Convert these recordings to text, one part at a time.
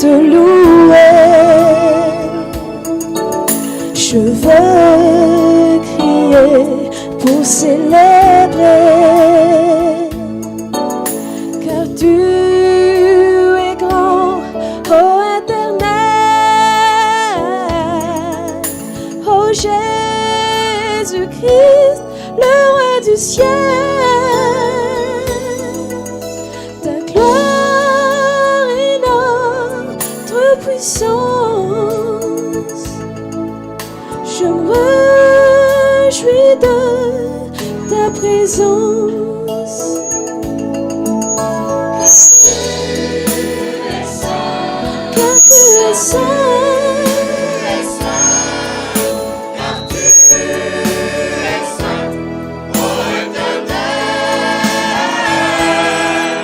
te louer. Je veux crier pour célébrer, car tu es grand, ô Éternel, ô Jésus-Christ, le roi du ciel. Ta gloire est notre puissance. Je me réjouis de ta présence. Car tu es saint.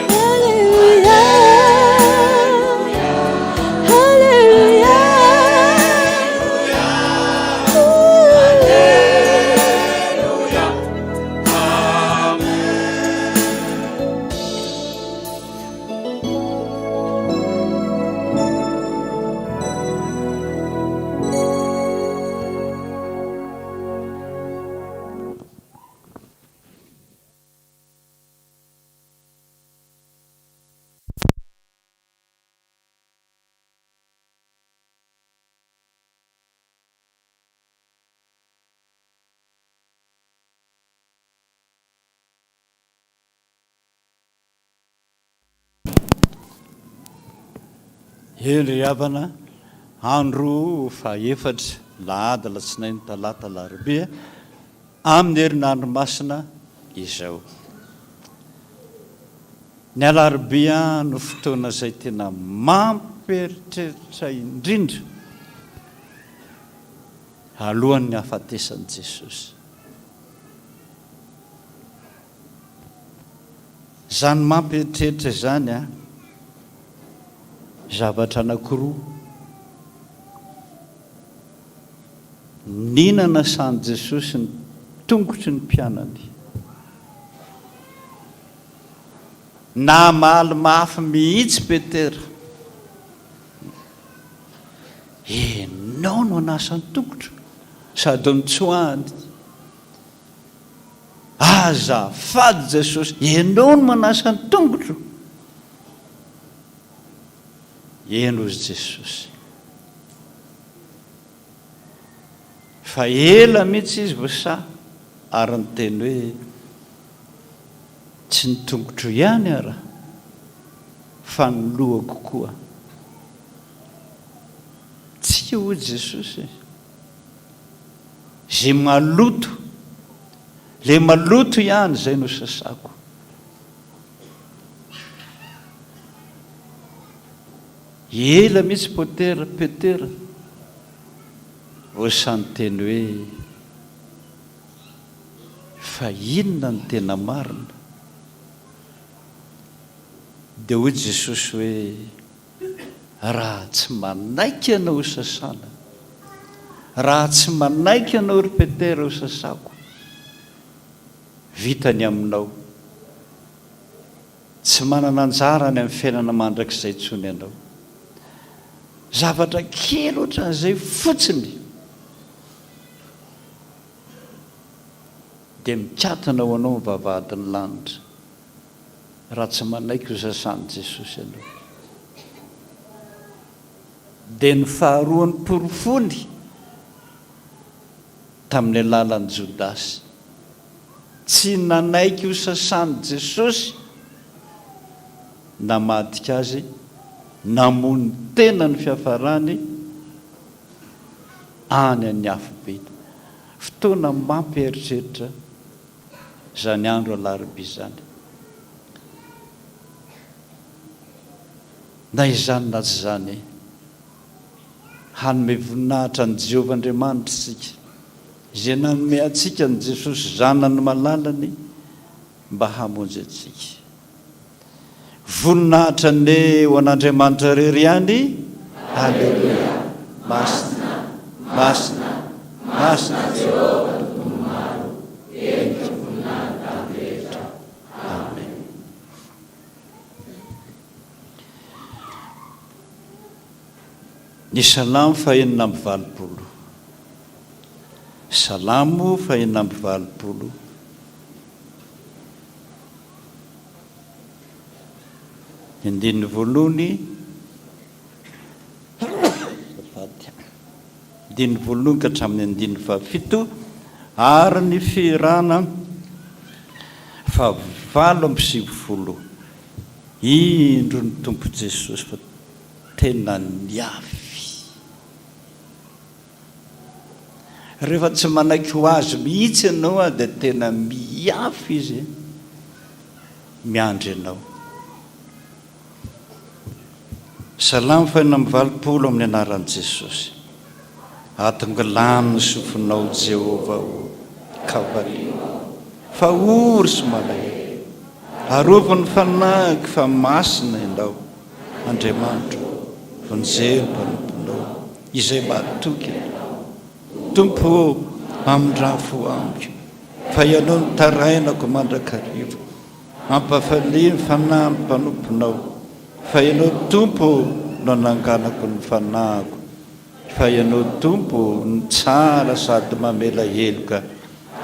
Alléluia. Alléluia. Eny ry havana, andro fahaefatra, lahady, alatsinainy, talata, alarobia, amin'ny herinandro masina izao. Ny alarobia no fotoana izay tena mampieritreritra indrindra alohan'ny hahafatesan'i Jesosy. Izany mampieritreritra izany an, zavatra anankiroa. Nihinana san'i Jesosy ny tongotry ny mpianany. Namaly mafy mihitsy Petera. Enao no hanasa ny tongotro sady notsoahany. Azafady Jesosy, Ianao no manasa ny tongotro. Eny hozy Jesosy. Fa ela mihitsy izy vao sahy ary niteny hoe, Tsy ny tongotro ihany ara, fa ny lohako koa. Tsia hoy Jesosy. Izay maloto, ilay maloto ihany izay no sasako. Ela mihitsy Potera, Petera, vao sahy niteny hoe, fa inona no tena marina? Dia hoy Jesosy hoe, Raha tsy manaiky ianao ho sasana, raha tsy manaiky ianao ry Petera ho sasako, vita ny aminao. Tsy manana anjara any amin'ny fiainana mandrakizay intsony ianao. Zavatra kely ohatran'izay fotsiny dia mikatona ho anao ny vavahadin'ny lanitra. Raha tsy manaiky ho sasan'i Jesosy ianao. Dia ny faharoa noporofoiny tamin'ny alalan'i Jodasy. Tsy nanaiky ho sasan'i Jesosy, namadika azy, namono tena ny fiafarany any an'ny afobe. Fotoana mampieritreritra izany andro alarobia izany. Na izany na tsy izany, hanome voninahitra an'i Jehovah Andriamanitra isika, izay nanome antsika an'i Jesosy Zanany malalany mba hamonjy antsika. Voninahitra anie ho an'Andriamanitra irery ihany. Aleloia! Masina, masina, masina Jehovah Tompon'ny maro, henika voninahiny tany rehetra. Amen. Ny Salamo fahenina amby valopolo. Salamo fahenina amby valopolo. Ny andininy voalohany, azafady, andininy voalohany ka hatramin'ny andininy fahafito, ary ny fihirana fahavalo amby sivifolo. Indro ny Tompo Jesosy fa tena niafy. Rehefa tsy manaiky ho azy mihitsy ianao dia tena miafy izy miandry anao. Salamo fahenina amby valopolo amin'ny anaran'i Jesosy. Atongilano ny sofinao Jehovah o, ka valio. Fa ory sy malahelo. Arovy ny fanahiko fa masina ianao. Andriamanitro ô, vonjeo ny mpanomponao izay matoky Anao. Tompo ô, amindrafo amiko, fa Ianao no tarainako mandrakariva. Ampafalio ny fanahin'ny mpanomponao, fa Ianao Tompo ô no ananganako ny fanahiko. Fa Ianao Tompo no tsara sady mamela heloka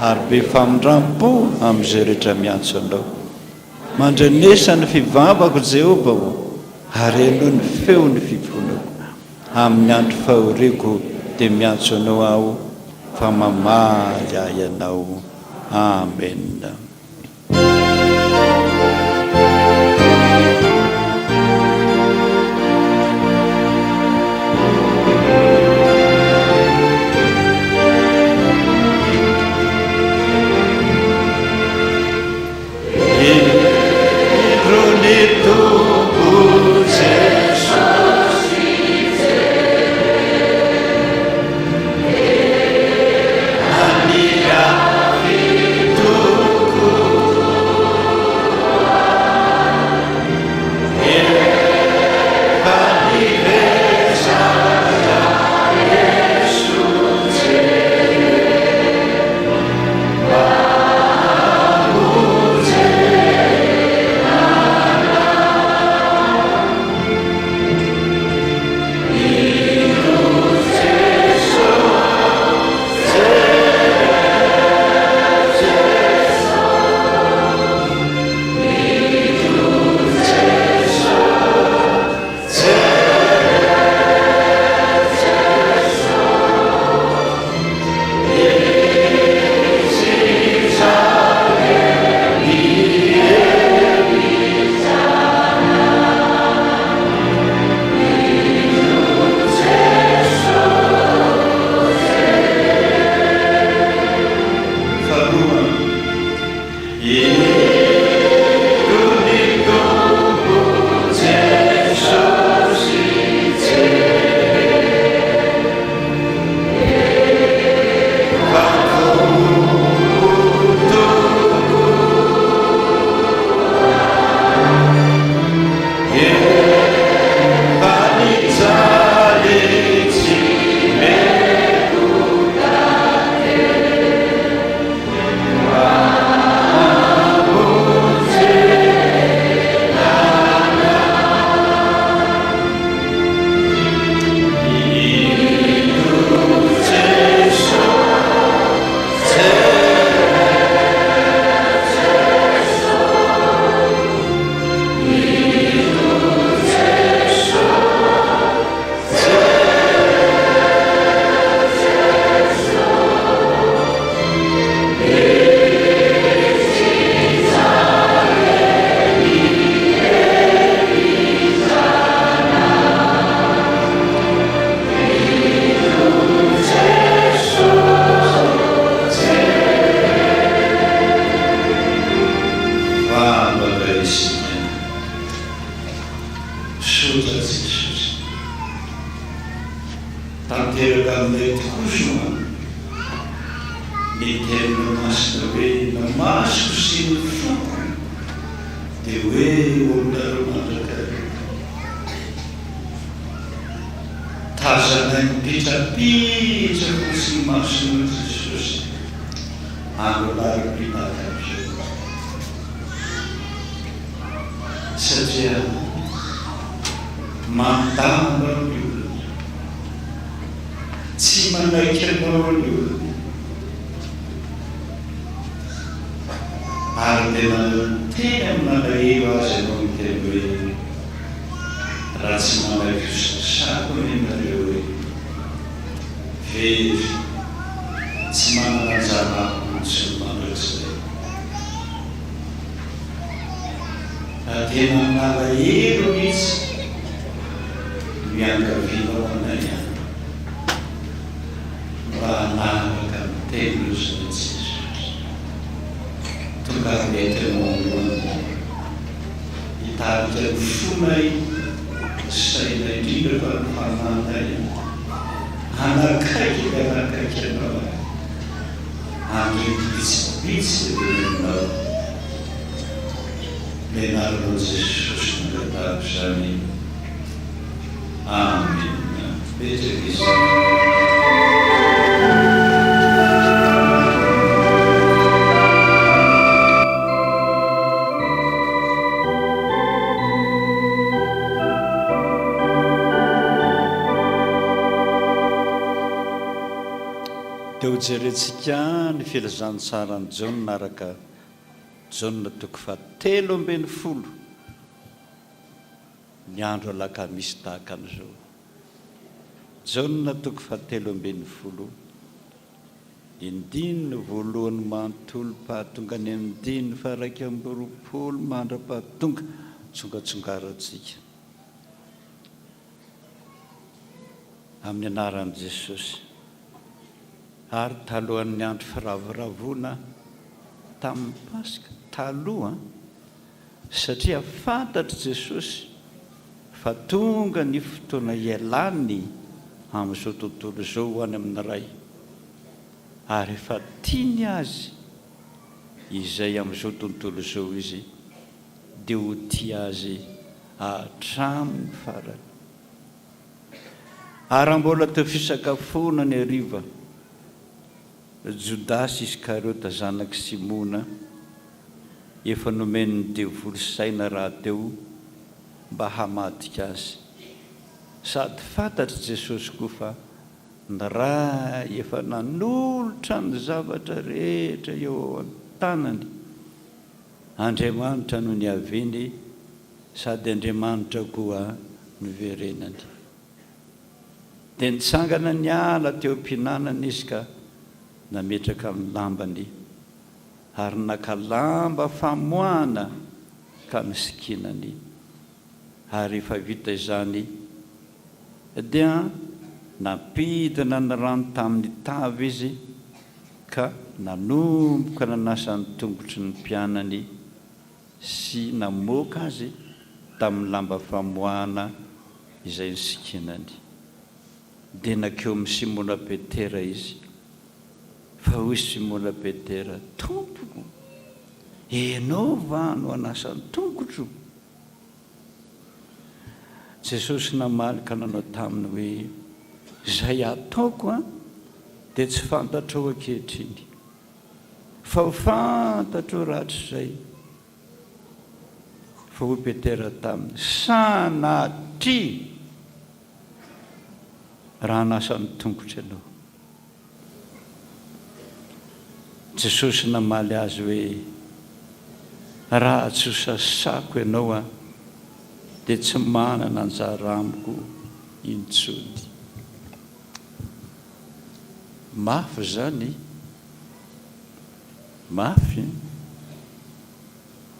ary be famindram-po amin'izay rehetra miantso Anao. Mandrenesa ny fivavako Jehovah ô, ary henoy ny feon'ny fifonako. Amin'ny andro fahoriako dia miantso Anao aho, fa mamaly ahy Ianao. Amena. Indro ny Tompo Jesosy Faharoa, Indro ny Tompo Jesosy Vavaka isika. Misaotra Jesosy. Tanteraka aminay tokoa soa ny teninao masina hoe ny masoko sy ny foko dia hoe eo aminareo mandrakariva. Tazanay mipitrapitra fotsiny masonao Jesosy andro alarobia tahaka an'izao satria mandalo ny olona. Tsy manaiky anao ny olona. Ary dia nanolo-teny amin'alahelo azy ianao niteny hoe, Raha tsy manaiky ho sasako anie nareo e! Very, tsy manana anjara amiko intsony mandrakizay. Raha tena amin'alahelo mihitsy no iangavianao anay an! Mba hanaraka ny teninao izay Jesosy. Tongava eto ianao androany hitarika ny fonay sy sainay indrindra fa ny fanahinay hanakaiky dia hanakaiky anao handre ny bitsibitsika teneninao. Ny anaranao Jesosy no angatahako izany. Amena. Mipetraka isika. Dia hojerentsika ny filazantsaran'i Jaona araka Jaona toko fahatelo 13. Ny andro alakamisy tahaka an'izao. Jaona toko fahatelo 13, ny andininy voalohany manontolo pahatonga ny andininy faha 21 mandra-pahatonga tsongatsongarantsika. Amin'ny anaran'i Jesosy. Ary talohan'ny andro firavoravoana tamin'ny Paska, taloha an! Satria fantatr'i Jesosy fa tonga ny fotoana hialany amin'izao tontolo izao ho any amin'ny Ray, ary efa tiany azy izay amin'izao tontolo izao izy, dia ho tia azy hatramin'ny farany. Ary raha mbola teo fisakafoana ny hariva, Jodasy Iskariota zanak'i Simona, efa nomen'ny devoly saina rahateo mba hamadika azy. Sady fantatr'i Jesosy koa fa ny Ray efa nanolotra ny zavatra rehetra eo an-tanany. Andriamanitra no niaviany sady Andriamanitra koa noverenany. Dia nitsangana niala teo am-pihinanana izy ka nametraka ny lambany ary naka lamba famoahana ka nosikinany. Ary rehefa vita izany dia nampidina ny rano tamin'ny tavy izy ka nanomboka nanasa ny tongotry ny mpianany sy namoaka azy tamin'ny lamba famoahana izay nisikinany. Dia nankeo amin'i Simona Petera izy. Fa hoy Simona Petera, Tompoko, Ianao va no hanasa ny tongotro? Jesosy namaly ka nanao taminy hoe, Izay ataoko dia tsy fantatrao ankehitriny, fa ho fantatrao rahatrizay. Fa hoy Petera taminy, Sanatria raha hanasa ny tongotro ianao. Jesosy namaly azy hoe, Raha tsy ho sasako ianao aho, dia tsy manana anjara amiko intsony. Mafy izany, mafy.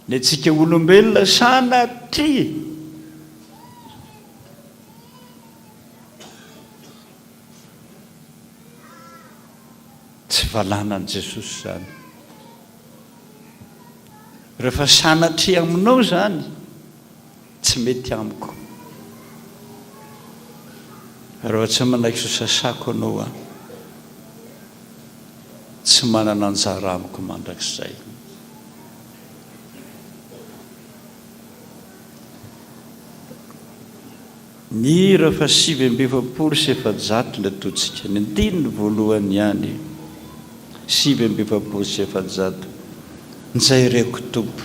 Ny antsika olombelona sanatria. Tsy valanan'i Jesosy izany. Rehefa sanatria aminao izany, tsy mety amiko. Rehefa tsy manaiky ho sasako anao aho, tsy manana anjara amiko mandrakizay. Ny hira faha 449 no ataontsika, ny andininy voalohany ihany, 449, Njay reko Tompo,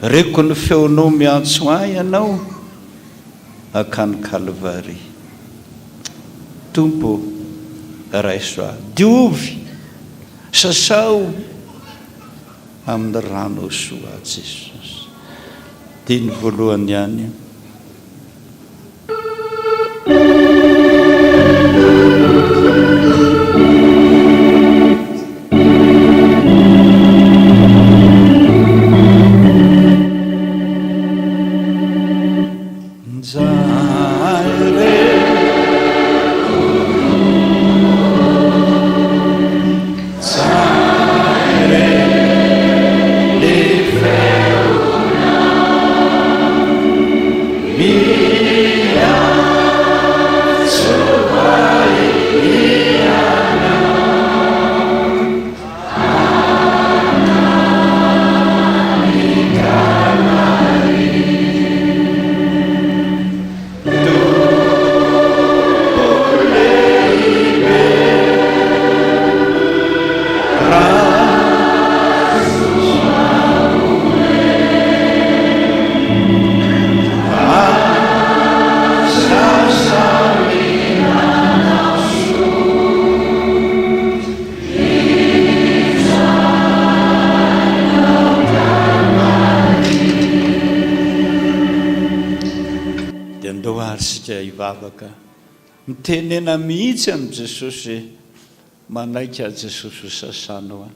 reko ny feonao miantso ahy Ianao, akany Kalvary. Tompo ô, raiso aho. Diovy, sasao amin'ny ranao soa aho Jesosy. Dia ny voalohany ihany. Dia andao ary isika hivavaka. Mitenena mihitsy amin'i Jesosy hoe, Manaiky aho Jesosy ho sasanao an.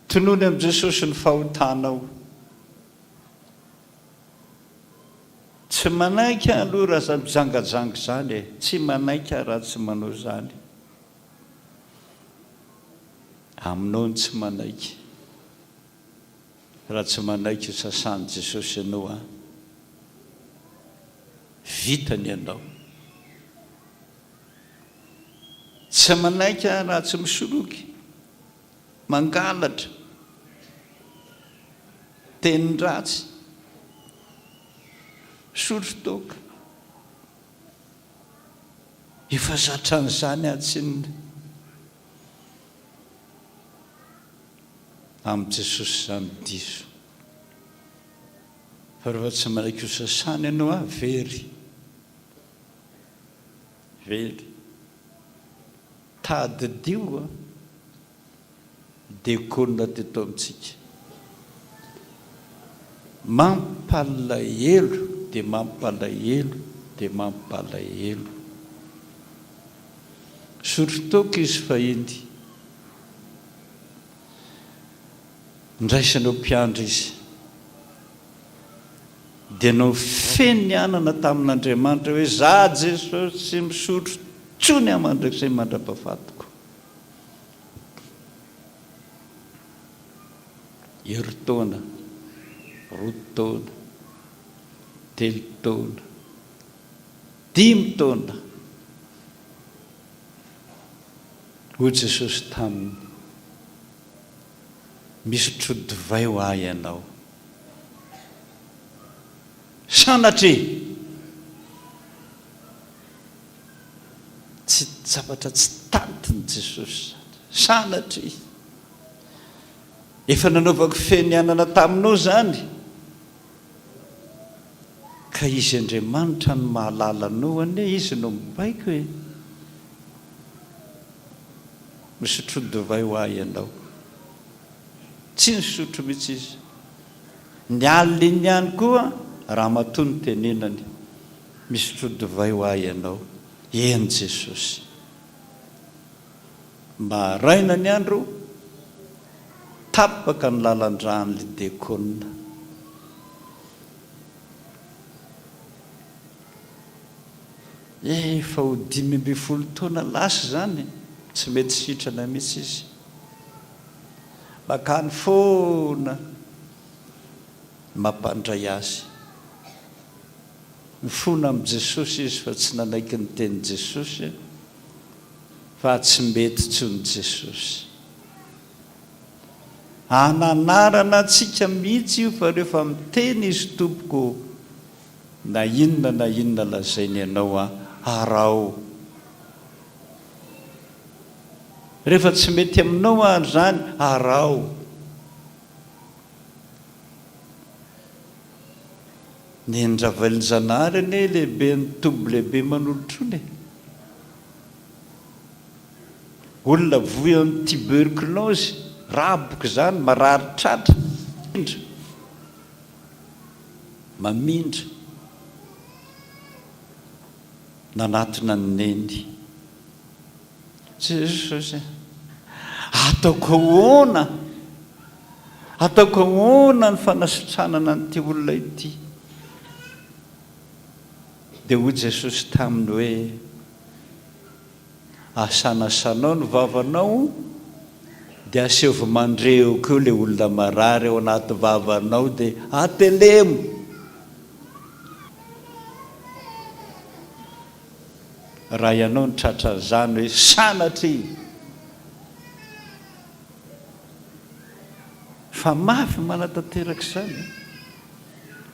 Tonony amin'i Jesosy ny fahotanao. Tsy manaiky aho aloha raha za mijangajanga izany e. Tsy manaiky aho raha tsy manao izany. Aminao ny tsy manaiky. Raha tsy manaiky ho sasan'i Jesosy ianao an. Vita ny anao. Tsy manaiky aho raha tsy misoloky. Mangalatra. Tenin-dratsy. Misotro toaka. Efa zatra an'izany aho tsinona. Amin'i Jesosy izany diso. Fa rehefa tsy manaiky ho sasana ianao ah, very. Very. Tadidio a, dekonina teto amintsika. Mampalahelo dia mampalahelo dia mampalahelo. Misotro toaka izy fahiny. Ndraisana ho mpiandry izy. Dia nofeno ny anana tamin'Andriamanitra hoe, Za Jesosy tsy misotro intsony aho mandrakizay mandra-pahafatiko. Herintaona, roa taona, telo taona, dimy taona. Hoy Jesosy taminy, Misotro divay ho ahy ianao. Sanatria! Tsy zavatra tsy tantin'i Jesosy izany. Sanatria! Efa nanaovako fenianana taminao izany, ka Izy Andriamanitra no mahalala anao anie, Izy no mibaiko e! Misotroa divay ho ahy ianao. Tsy nisotro mihitsy izy. Ny alina iny ihany koa ramatoa nitenenany, Misotroa divay ho ahy ianao. Eny Jesosy. Maraina ny andro, tapaka ny lalan-dràn'ilay dekona. Efa ho 15 taona lasa izany, tsy mety sitrana mihitsy izy. Makany foana mampandray azy. Mifona amin'i Jesosy izy fa tsy nanaiky ny tenin'i Jesosy fa tsy mety intsony Jesosy. Ananarana antsika mihitsy io fa rehefa miteny izy tompoko na inona na inona lazainy anao an, araho. Rehefa tsy mety aminao ary izany, araho. Neny Ravelonjanahary anie lehiben'ny toby lehibe Manolotrony e. Olona voan'ny tuberculose, raboka izany, marary tratra. Mamindra. Mamindra. Nanatona an'i Neny. Jesosy a! Ataoko ahoana? Ataoko ahoana ny fanasitranana an'ity olona ity? Dia hoy Jesosy taminy hoe, Asanasanao ny vavanao, dia aseovy mandre eo koa ilay olona marary ao anaty vavanao, dia atelemo! Raha ianao no tratran'izany hoe sanatria! Fa mafy manatanteraka izany e!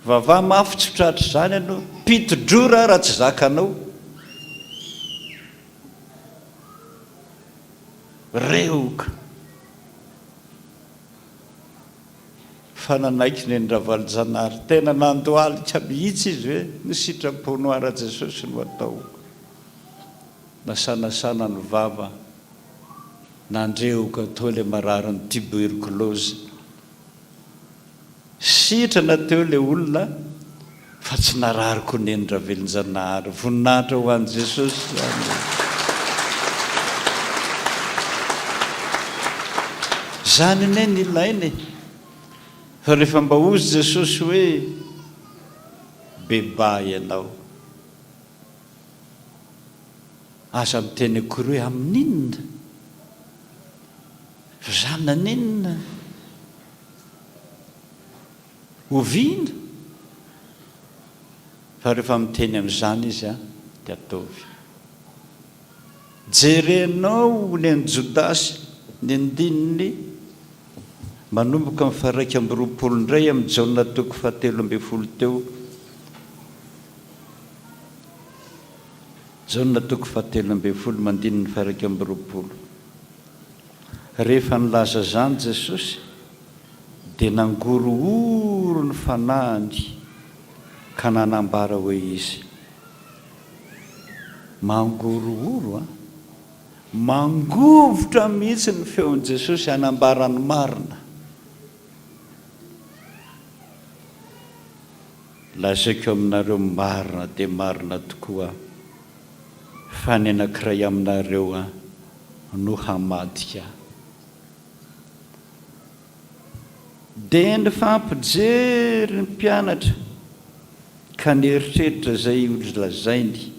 Vava mafy tsy tratr'izany ianao, piti-drora raha tsy zakanao. Rehoka. Fa nanaiky Neny Ravalojanahary, tena nandohalika mihitsy izy hoe ny sitraponao ara-Jesosy no atao. Nasanasana ny vava, nandrehoka toa ilay mararin'ny tuberculose. Sitrana teo ilay olona fa tsy narary koa Neny Ravelonjanahary. Voninahitra ho an'i Jesosy izany e. Izany anie no ilaina e. Fa rehefa mba hozy Jesosy hoe bebaha ianao. Aza miteny akory hoe amin'inona? Fa za naninona? Oviana? Fa rehefa miteny amin'izany izy dia ataovy. Jerenao ny an'i Jodasy, ny andininy manomboka amin'ny faha-21 indray amin'ny Jaona toko faha-13 teo. Jaona toko faha-13 mandininy faha-21. Rehefa nilaza izany Jesosy, dia nangorohoro ny fanahiny ka nanambara hoe Izy, Mangorohoro an! Mangovitra mihitsy ny feon'i Jesosy hanambara ny marina. Lazaiko aminareo marina dia marina tokoa fa ny anankiray aminareo no hamadika. Dia nifampijery ny mpianatra ka nieritreritra izay holazainy.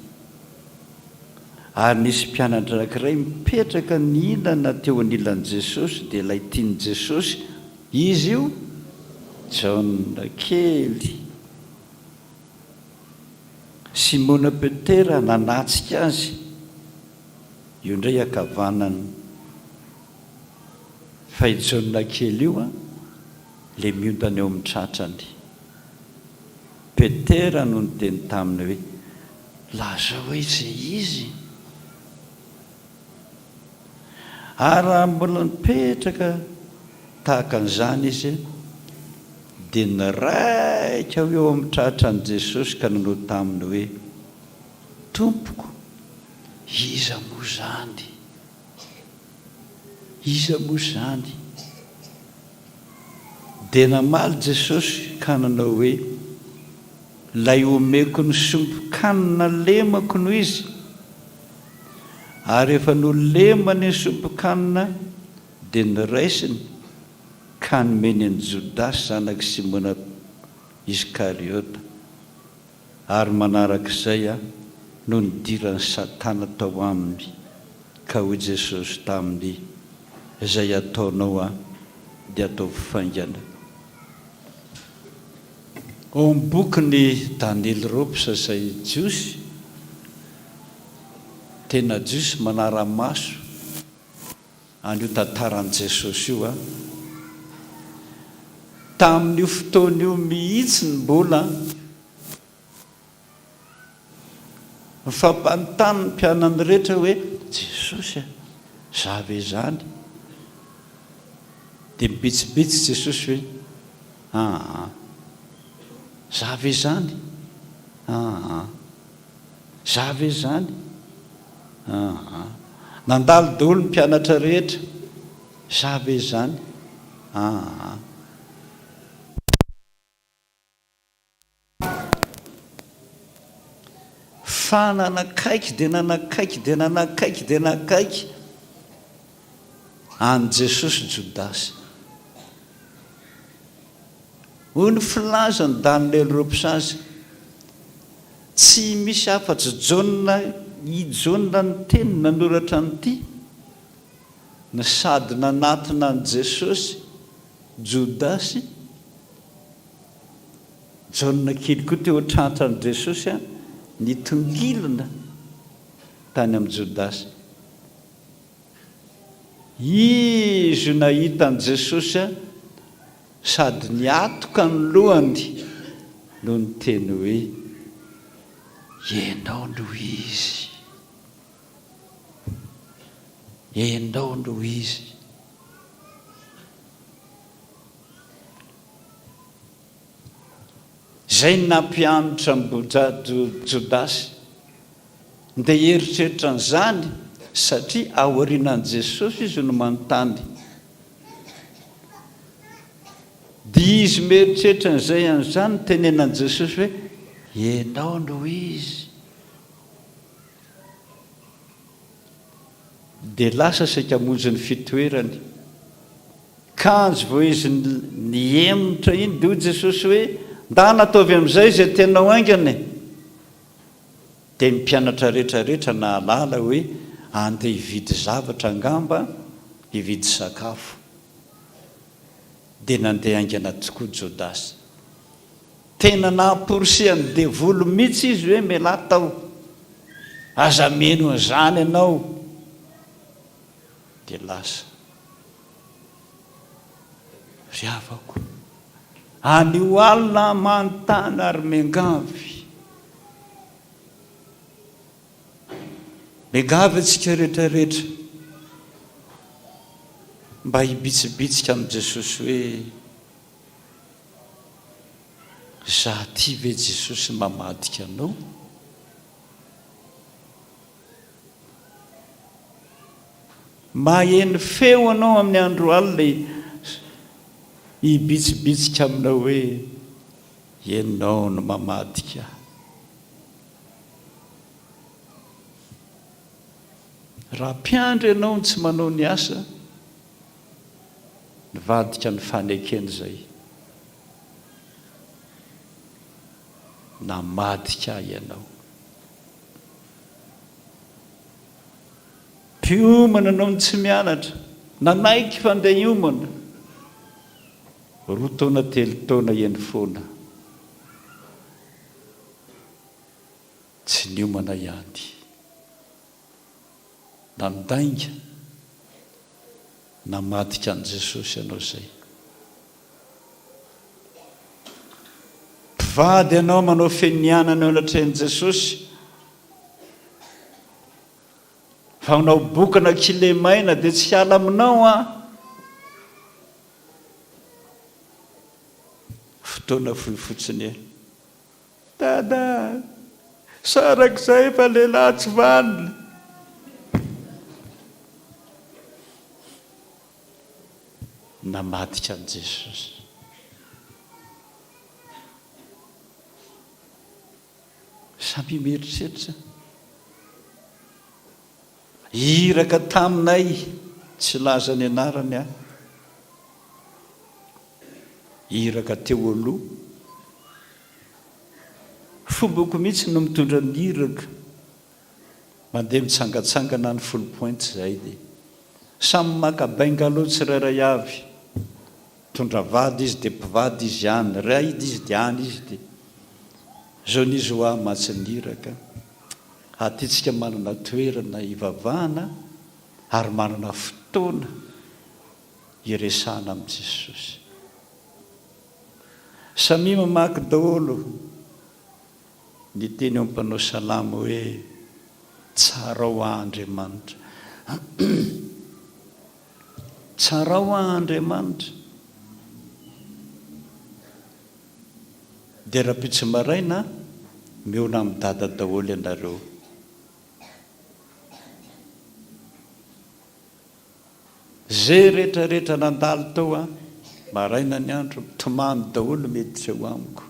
Ary nisy mpianatra anankiray mipetraka nihinana teo anilan'i Jesosy, dia ilay tian'i Jesosy, izy io, Jaona kely. Simona Petera nanatsika azy. Io indray ankavanana. Fa i Jaona kely io an, le miondana eo amin'ny tratrany. Petera no niteny taminy hoe, Lazao hoe izay izy. Ary raha mbola nipetraka tahaka an'izany izy, dia niraika ho eo amin'ny tratran'i Jesosy ka nanao taminy hoe, Tompoko, Iza moa izany? Iza moa izany? Dia namaly Jesosy ka nanao hoe, Ilay omeko ny sombin-kanina lemako no izy. Ary rehefa nolemany ny sombin-kanina, dia noraisiny ka nomeny an'i Jodasy zanak'i Simona Iskariota. Ary manarak'izay no nidiran'i Satana tao aminy, ka hoy Jesosy taminy, Izay ataonao dia ataovy faingana. Ao amin'ny bokin'i Daniel Ropes izay Jiosy, tena Jiosy manara-maso an'io tantaran'i Jesosy io, tamin'io fotoana io mihitsy ny mbola nifampanontany ny mpianany rehetra hoe, Jesosy a, za ve izany? Dia mibitsibitsy Jesosy hoe, Aa, za ve izany? Aa. Za ve izany? Aa. Nandalo daholo ny mpianatra rehetra. Za ve izany? Aa. Fa nanakaiky dia nanakaiky dia nanakaiky dia nanakaiky an'i Jesosy Jodasy. Hoy ny filazan'i Daniel Ropsaz, Tsy misy afa-tsy Jaona, i Jaona niteny nanoratra an'ity, no sady nanatona an'i Jesosy Jodasy, Jaona kely koa teo an-tratran'i Jesosy nitongilona tany amin'i Jodasy. Izy nahita an'i Jesosy sady niatoka ny lohany no niteny hoe, Ianao no Izy. Ianao no Izy. Izay no nampianatra an'i Jodasy. Ndeha hieritreritra an'izany satria aorianan'i Jesosy izy no manontany. Dia izy mieritreritra an'izay an'izany no tenenan'i Jesosy hoe, Ianao no izy. Dia lasa saika hamonjy ny fitoerany. Kanjo vao izy nihemotra iny dia hoy Jesosy hoe, Ndana ataovy amin'izay izay tianao haingana e! Dia ny mpianatra rehetra rehetra nahalala hoe andeha hividy zavatra angamba, hividy sakafo. Dia nandeha haingana tokoa Jodasy. Tena namporisihan'ny devoly mihitsy izy hoe mialà tao. Aza mino an'izany ianao. Dia lasa. Ry havako, anio alina aho manontany ary miangavy. Miangavy antsika rehetra rehetra mba hibitsibitsika amin'i Jesosy hoe, Za ty ve Jesosy mamadika anao? Maheno feo anao amin'ny andro alina hibitsibitsika aminao hoe, Ianao no mamadika ahy. Raha mpiandry ianao no tsy manao ny asa, nivadika ny fanekena izay. Namadika ahy ianao. Mpiomana anao no tsy mianatra. Nanaiky fa ndeha hiomana. Roa taona telo taona eny foana. Tsy niomana ihany. Nandainga. Namadika an'i Jesosy ianao izay. Mpivady ianao manao fenianana eo anatrehan'i Jesosy. Fa manao bokona kilemaina dia tsy hiala aminao an. Fotoana fohy fotsiny e. Dada a! Sarak'izay fa lehilahy tsy vanona. Namadika an'i Jesosy. Samia mieritreritra. Iraka taminay, tsy hilaza ny anarany aho. Iraka teo aloha. Fombako mihitsy no mitondra ny iraka. Mandeha mitsangatsangana any Foulpointe izahay dia samy maka bungalow tsirairay avy. Mitondra vady izy dia mpivady izy any, raid izy dia any izy dia zao n'izy hoa mantsy ny iraka. Aty tsika manana toerana hivavahana ary manana fotoana hiresahana amin'i Jesosy. Samia mamaky daholo ny teny eo mpanao salamo hoe tsarao aho Andriamanitra. Tsarao aho Andriamanitra. Dia rahampitso maraina mihaona amin'i Dada daholo ianareo. Ze rehetra rehetra nandalo tao an, maraina ny andro, mitomany daholo miditra eo amiko.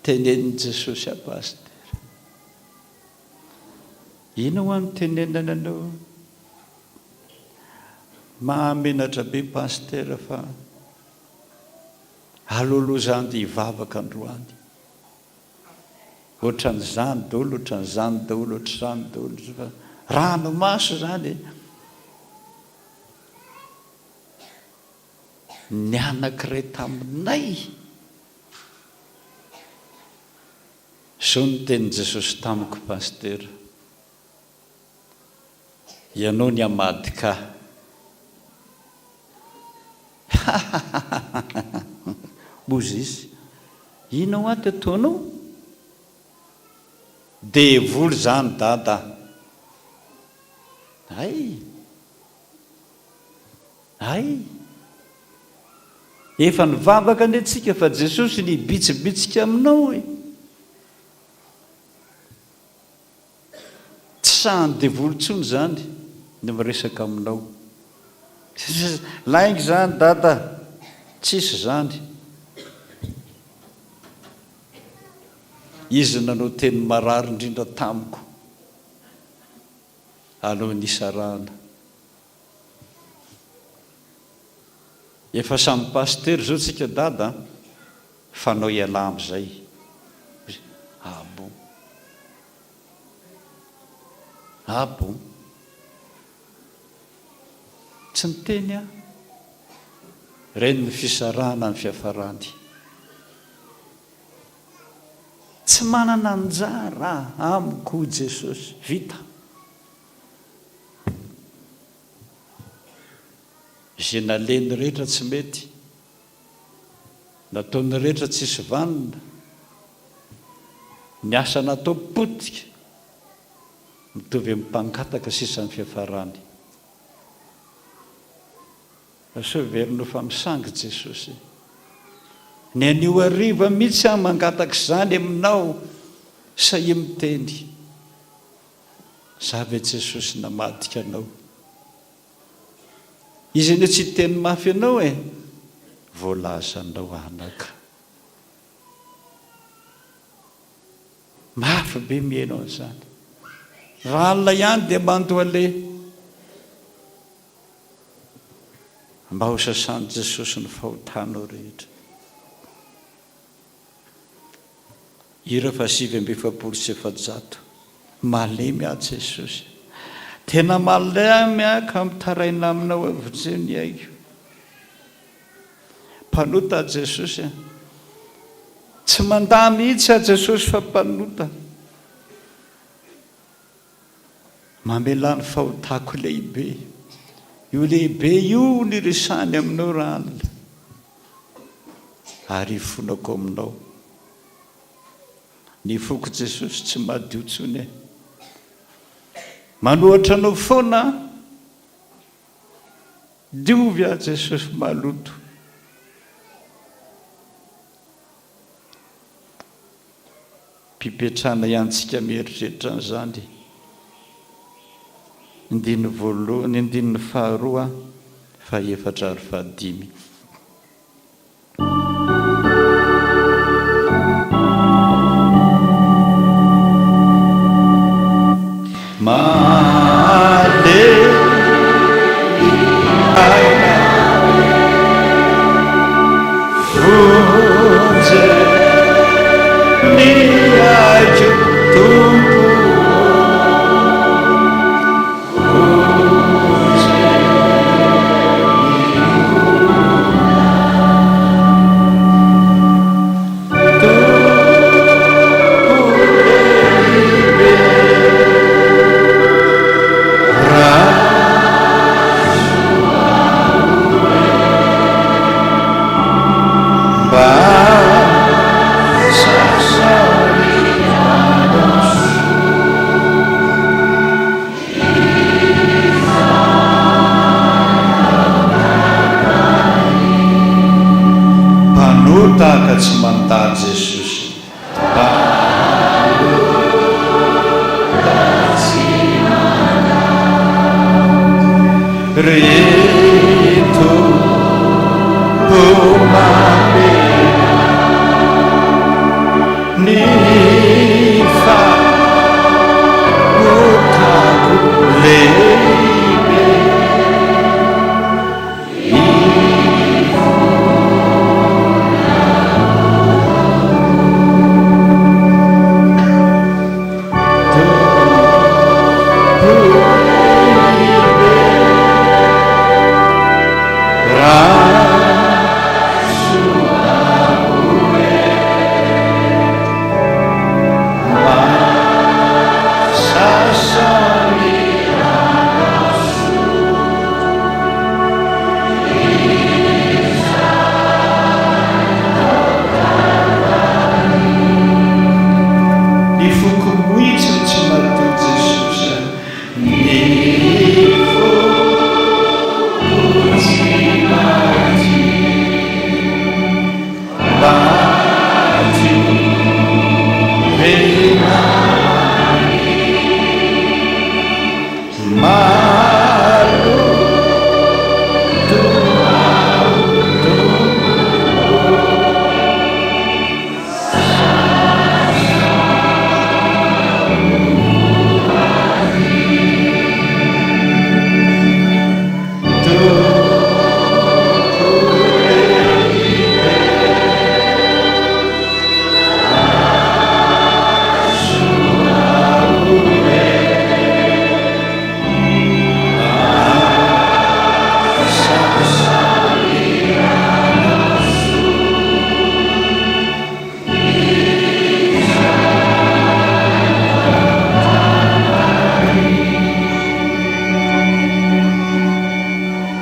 Tenenin'i Jesosy aho Pasitera. Inona hoa no tenenana anao? Mahamenatra be Pasitera fa aleoleo za andeha hivavaka androany. Ohatran'izany daholo, ohatran'izany daholo, ohatr'izany daholo fa ranomaso izany e. Ny anankiray taminay. Izao no tenin'i Jesosy tamiko, Pasitera, ianao ny hamadika ahy. Hahahahaha! Mosesy, inona hoa ty ataonao? Devoly izany dada a! Hay! Hay! Efa nivavaka anie tsika fa Jesosy ny hibitsibitsika aminao e! Tsy sahan'ny devoly intsony izany ny miresaka aminao. Lainga izany dada! Tsisy izany. Izy nanao teny marary indrindra tamiko alohan'ny hisarahana. Efa samy pasitera izao tsika dada a! Fanao ialahy amizay. Ah bon. Ah bon. Tsy niteny aho. Ireny ny fisarahana ny fiafarany. Tsy manana anjara amiko Jesosy. Vita. Izay nalehiny rehetra tsy mety, nataony rehetra tsisy vanona, ny asa natao potika, mitovy amin'ny mpangataka sisa ny fiafarany. Asao heverinao fa misangy Jesosy. Ny anio hariva mihitsy aho mangataka izany aminao, sahia miteny. Za ve Jesosy namadika anao? Izy anie tsy hiteny mafy anao e! Voalazanao anaka. Mafy be mihaino an'izany. Raha alina ihany dia mandohaleha. Mba ho sasan'i Jesosy ny fahotanao rehetra. Hira faha 449. Malemy aho Jesosy. Tena malemy aho ka mitaraina aminao hoe vonjeo ny aiko. Mpanota aho Jesosy a. Tsy mandà mihitsy aho Jesosy fa mpanota. Mamelà ny fahotako lehibe. Io lehibe io no iresahany aminao rahalina. Ary ifonako aminao. Ny foko Jesosy tsy madio tsony e. Manohatra anao foana aho. Diovy aho Jesosy maloto. Pipetrahana ihany tsika mieritreritra an'izany. Andininy voalohany, andininy faharoa, fahefatra ary fahadimy. Mpanota ka tsy mandà Jesosy. Mpanota tsy mandà. Ry Tompo mamelà ny fahotako lehibe. Ny foko mihitsy no tsy madio Jesosy a. Ny foko tsy madio Madio velona Maloto aho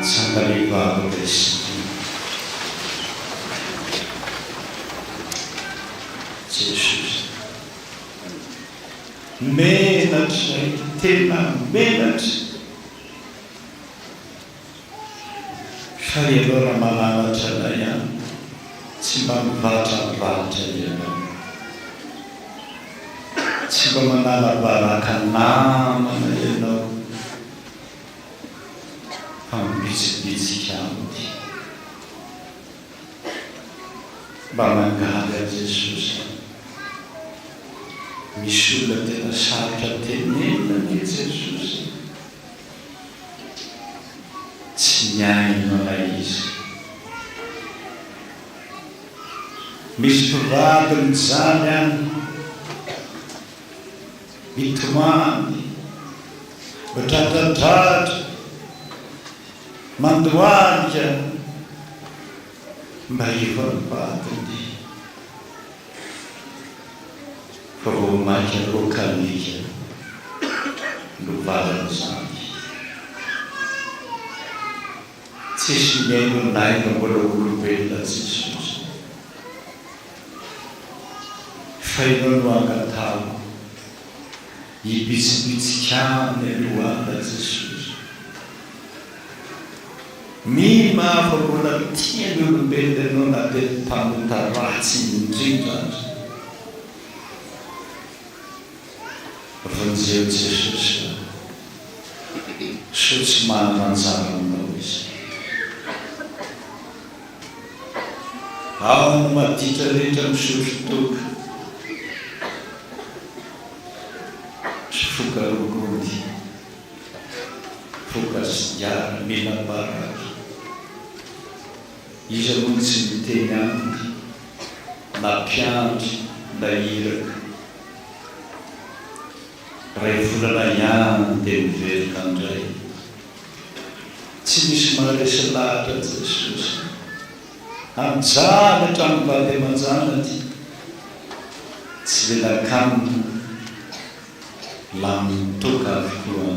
Tsangana hivavaka isika. Jesosy. Menatra e, tena menatra. Fa ianao raha mananatra anay ihany, tsy mba mivatravatra ianao. Tsy mba manala baraka namana ianao, fa mibitsibitsika aminy. Mba miangavy an'i Jesosy aho. Misy olona tena sarotra tenenina anie Jesosy e. Tsy mihaino anay Izy. Misy mpivady mijaly any, mitomany, midradradradra, mandohalika mba hiova ny vadiny. Fa vao maika roaka alika no valin'izany. Tsisy mihaino lainga mbola olombelona Jesosy. Fa ianao no angatahako. Hibitsibitsika aminy aloha Jesosy. Mino aho fa mbola tia ny olombelona ianao na dia ny mpanota ratsy indrindra aza. Vonjeo Jesosy a! Soa tsy manana anjara aminao izy. Ao ny maditra rehetra misotro toaka sy foka rongony. Foka sigara, mena baraky. Iza moa no tsy miteny aminy na mpiandry na iraka. Ray volana ihany dia miverina indray. Tsy misy maharesy lahatra an'i Jesosy. Mijaly hatramin'ny vady aman-janany. Tsy lelan-kanina. Lanin'ny toaka avokoa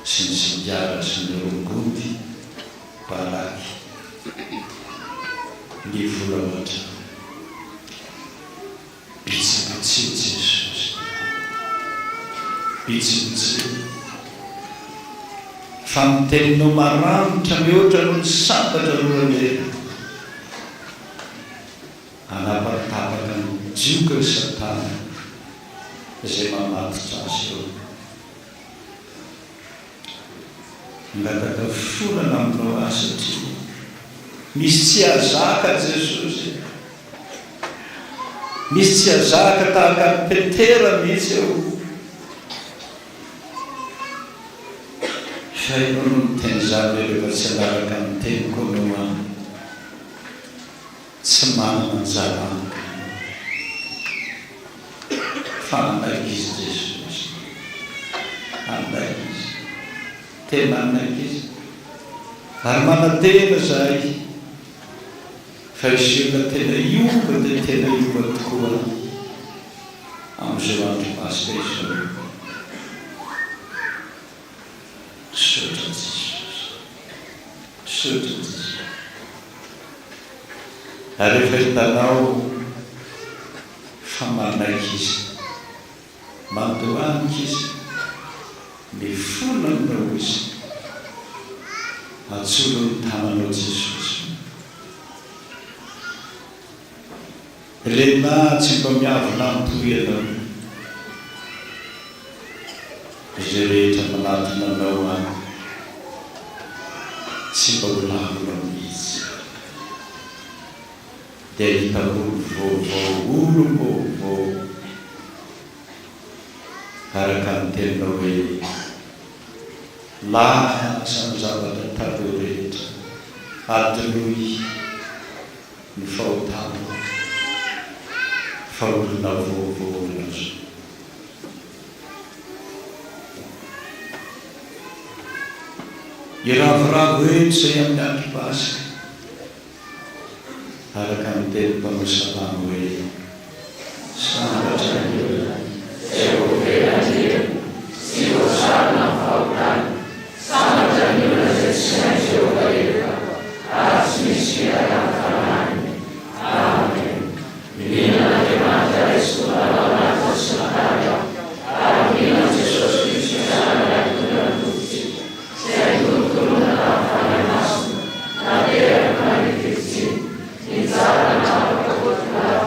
sy ny sigara sy ny rongony, baraky, ny vola ao an-trano. Bitsibitsio Jesosy. Bitsibitsio. Fa ny teninao maranitra mihoatra noho ny sabatra roa lela. Hanapatapaka ny jiogan'i Satana izay mamatotra azy eo. Mangataka fifonana aminao aho satria misy tsy hahazaka Jesosy e. Misy tsy hahazaka tahaka an'i Petera mihitsy aho. Fa ianao no niteny izany hoe rehefa tsy hanaraka ny teniko ianao an, tsy manana anjara amiko ianao. Fa hanaiky izy Jesosy. Hanaiky izy. Tena hanaiky izy. Ary manantena izahay fa hisy olona tena hiova dia tena hiova tokoa amin'izao andro Paska izao. Misaotra Jesosy. Misaotra Jesosy. Ary rehefa hitanao fa manaiky izy, mandohalika izy, mifona aminao izy, atsoro ny tananao Jesosy. Lehilahy tsy mba miavona am-po ianao. Izay rehetra manatona anao an, tsy mba ho lavinao mihitsy. Dia hahita olo vaovao, olom-baovao, araka ny teninao hoe, Lasa ny zavatra taloha rehetra, adinoy. ny fahotana fa olona vaovao ianao. Hiravoravo eto izay amin'ny andro Paska, araka ny tenin'ny mpanao salamo hoe, Sambatra ny olona izay voavela ny helony sy voasarona ny fahotany. Sambatra ny olona izay tsy hain'i Jehovah heloka, ary tsy misy fitaka ny fanahiny. Amen. Mino an'Andriamanitra Ray sy Tompo ao anaty sy matavy aho, ary mino an'i Jesosy Kristy Zanany Lahitokana Tompontsika, izay notorontoronina tamin'ny Fanahy Masina, nateraka Maria Virjiny, nijaly nanapaka Potiphar,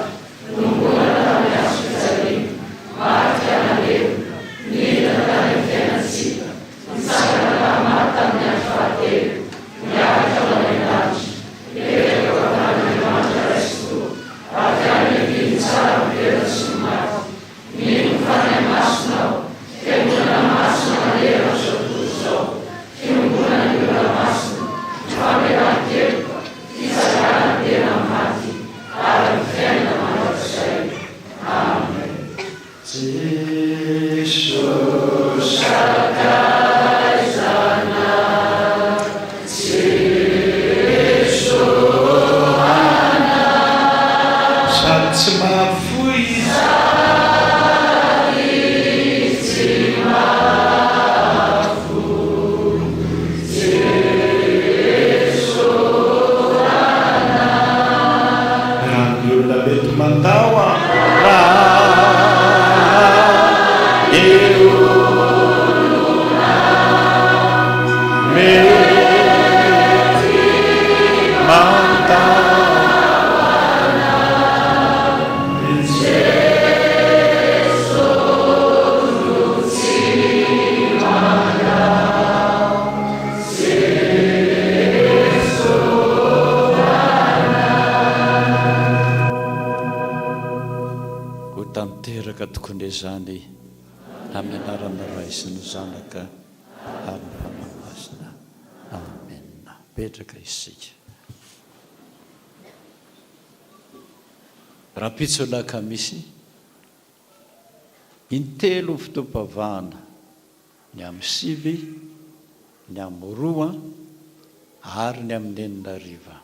Nohomboana tamin'ny hazo fijaliana, maty ka nalevina, nidina tany amin'ny fiainan-tsita, nitsangana tamin'ny maty tamin'ny andro fahatelo, niakatra ho any an-danitra, mipetraka eo an-tanan'Andriamanitra Ray sy Tompo, avy any havia hitsara ny velona sy ny maty. Mino ny Fanahy Masina aho, Fiangonana masina manerana izao tontolo izao, fiombonan'ny olona masina, ny famelan-keloka, fitsanganan-tena amin'ny maty, ary ny fiainana mandrakizay. Amen. Jesosy Sady tsy mahafoy izy. Raha ny olona mety mandao aho. Raha ny olona mety mandao Ho tanteraka tokoa anie izany amin'ny anaran'ny Ray sy ny Zanaka ary ny Fanahy Masina. Amena. Mipetraka isika. Rahampitso alakamisy, intelo ny fotoam-pavahana. ny amin'ny sivy, ny amin'ny roa ary ny amin'ny enina hariva.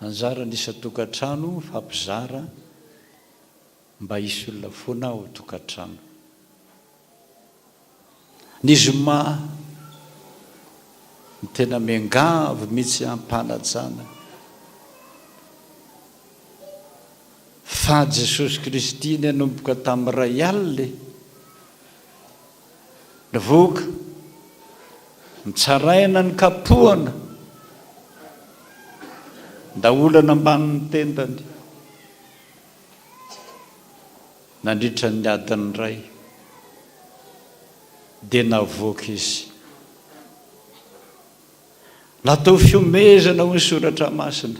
Anjaran'ny isan-tokantrano mifampizara mba hisy olona foana ao an-tokantrano. Ny zoma no tena miangavy mihitsy am-panajana fa Jesosy Kristy nanomboka tamin'ny iray alina e! Nivoaka, nitsaraina ny kapohana, ndaolana ambanin'ny tendany, nandritra ny adiny iray, dia navoaka izy. Natao fihomehezana hoy ny soratra masina.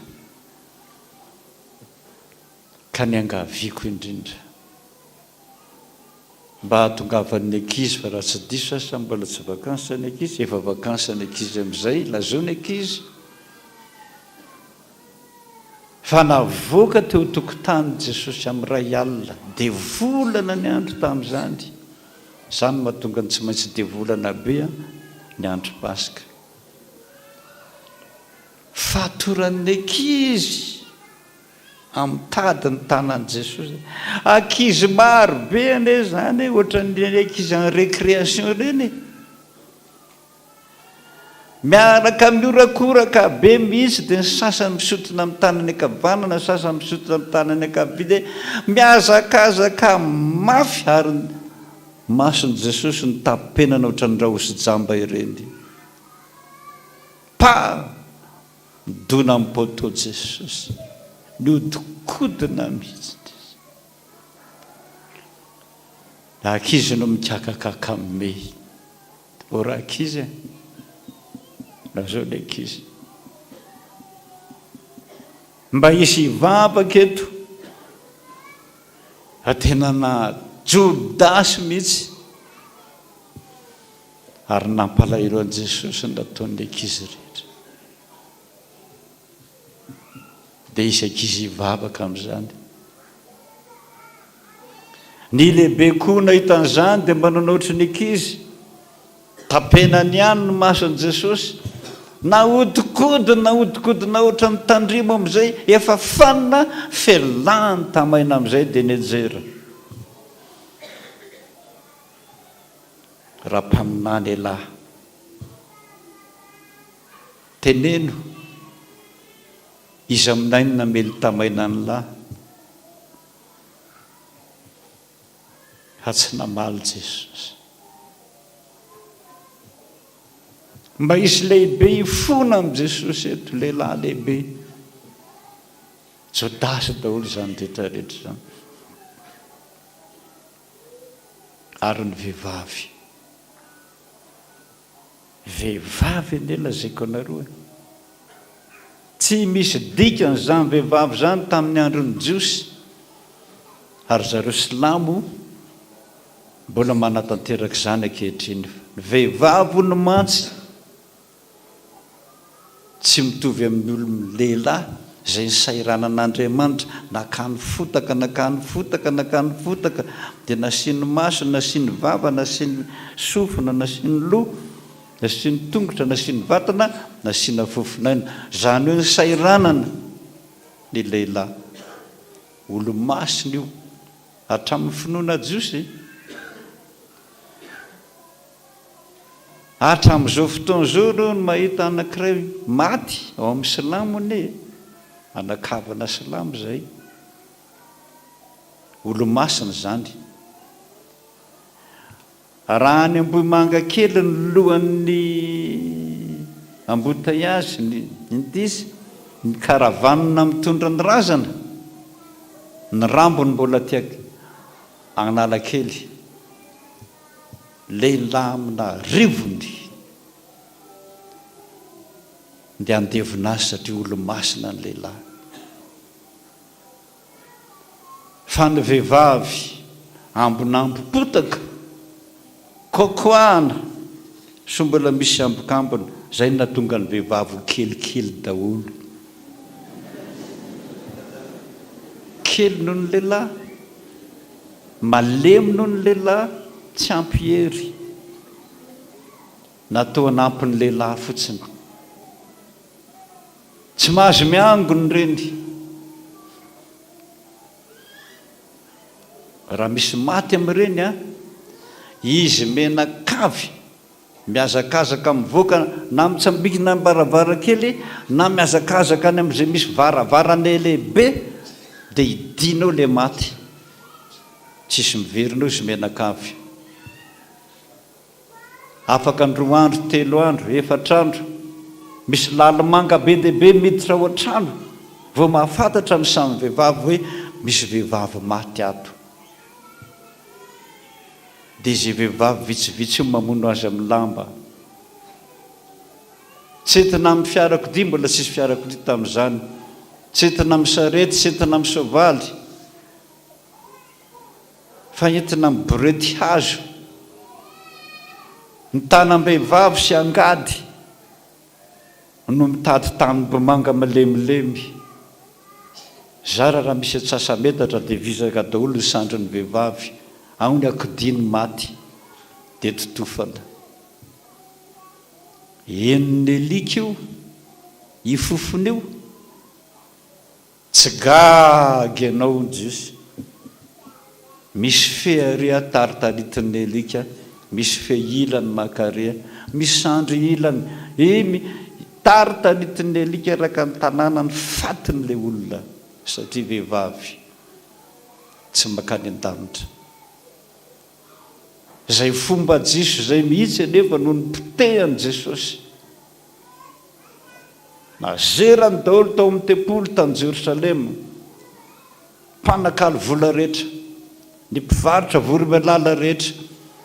Ka niangaviako indrindra mba hahatongavan'ny ankizy fa raha tsy diso aho sa mbola tsy vacances ny ankizy? Efa vacances ny ankizy amin'izay, lazao ny ankizy fa navoaka teo an-tokotany Jesosy amin'ny iray alina, devolana ny andro tamin'izany, izany no mahatonga ny tsy maintsy devolana be ny andro Paska. Fatoran'ny ankizy amin'ny tady ny tanan'i Jesosy. Ankizy maro be anie izany e, ohatran'ireny ankizy en récréation ireny e. Miaraka mihorakoraka be mihitsy dia ny sasany misotona amin'ny tanany ankavanana, ny sasany misotona amin'ny tanany ankavia dia mihazakazaka mafy ary ny mason'i Jesosy nitapenana ohatran'ny raosy jamba ireny. Pa! Nidona amin'ny poteau Jesosy. Nihodinkodina mihitsy izy. Ankizy no mikakakaka amin'ny O rankizy e! Lazao ny ankizy. Mba hisy hivavaka eto. Fa tena na Jodasy mihitsy. Ary nampalahelo an'i Jesosy ny nataon'ny ankizy rehetra. Dia hisy ankizy hivavaka amin'izany. Ny lehibe koa nahita an'izany dia mba nanao ohatry ny ankizy. Tapenany ihany ny mason'i Jesosy. Nahodinkodina, nahodinkodina ohatran'ny tandrimo amin'izay, efa fanina, felahany tamaina amin'izay dia nianjera. Raha mpaminany elah. Teneno, iza aminay no namely tamaina an'lah? Fa tsy namaly Jesosy. Mba hisy lehibe hifona amin'i Jesosy eto, lehilahy lehibe. Jodasy daholo izany rehetra rehetra izany. Ary ny vehivavy. Vehivavy anie lazaiko anareo e. Tsy misy dikany izany vehivavy izany tamin'ny andron'ny Jiosy. Ary zareo silamo mbola manatanteraka izany ankehitriny. Ny vehivavy hono mantsy Tsy mitovy amin'ny olom lehilahy izay nisahiranan'Andriamanitra, nakany fotaka, nakany fotaka, nakany fotaka, dia nasiany maso, nasiany vava, nasiany sofina, nasiany loha, nasiany tongotra, nasiany vatana, nasiana fofon'aina. Izany hoe nisahiranana ny lehilahy. Olo-masina io, hatramin'ny finoana jiosy. Hatramin'izao fotoana izao ireo no mahita anankiray maty ao amin'ny silamo anie e! Anakavana silamo izay. Olomasina izany. Raha any Ambohimangakely ny lohan'ny embouteillage, ny indisy, ny caravane mitondra ny razana, ny rambony mbola aty Analakely. Lehilahy amin'arivony dia handevona azy satria olo-masina ny lehilahy. Fa ny vehivavy ambonambom-potaka, kokoahana, soa mbola misy ambokambona, izay no nahatonga ny vehivavy ho kelikely daholo. Kely noho ny lehilahy. Malemy noho ny lehilahy, tsy ampy hery. Natao hanampy ny lehilahy fotsiny. Tsy mahazo miangona ireny. Raha misy maty amin'ireny an, izy menakavy Mihazakazaka mivoaka na mitsambikina am-baravarankely na mihazakazaka any amin'izay misy varavarana lehibe dia hidiana eo ilay maty. Tsisy miverina eo izy mianakavy. Afaka ny roa andro, telo andro, efatra andro, misy lalimanga be dia be miditra ao an-trano vao mahafantatra ny samy vehivavy hoe misy vehivavy maty ato. Dia izay vehivavy vitsivitsy io mamono azy amin'ny lamba. Tsy entina amin'ny fiarakodia, mbola tsisy fiarakodia tamin'izany. Tsy entina amin'ny sarety, tsy entina amin'ny soavaly. Fa entina amin'ny borety hazo. Ny tanam-behivavy sy angady no mitady tanimbomanga malemilemy. Zara raha misy antsasa-metatra dia vizaka daholo ny sandrin'ny vehivavy. Ao ny akodia ny maty dia totofana. Henon'ny alika io, io fofona io. Tsy gaga ianao hoy Jiosy. Misy fe aria taritaritin'ny alika, misy fe ilany mankaria, misy sandry ilany. Eny, taritaritin'ny alika araka ny tanàna ny fatin'ilay olona satria vehivavy tsy mankany an-danitra. Izay fomba Jiosy izay mihitsy anefa no nipotehan'i Jesosy. Nazerany daholo tao amin'ny tempoly tany Jerosalema, mpanakalo vola rehetra, ny mpivarotra voromailala rehetra,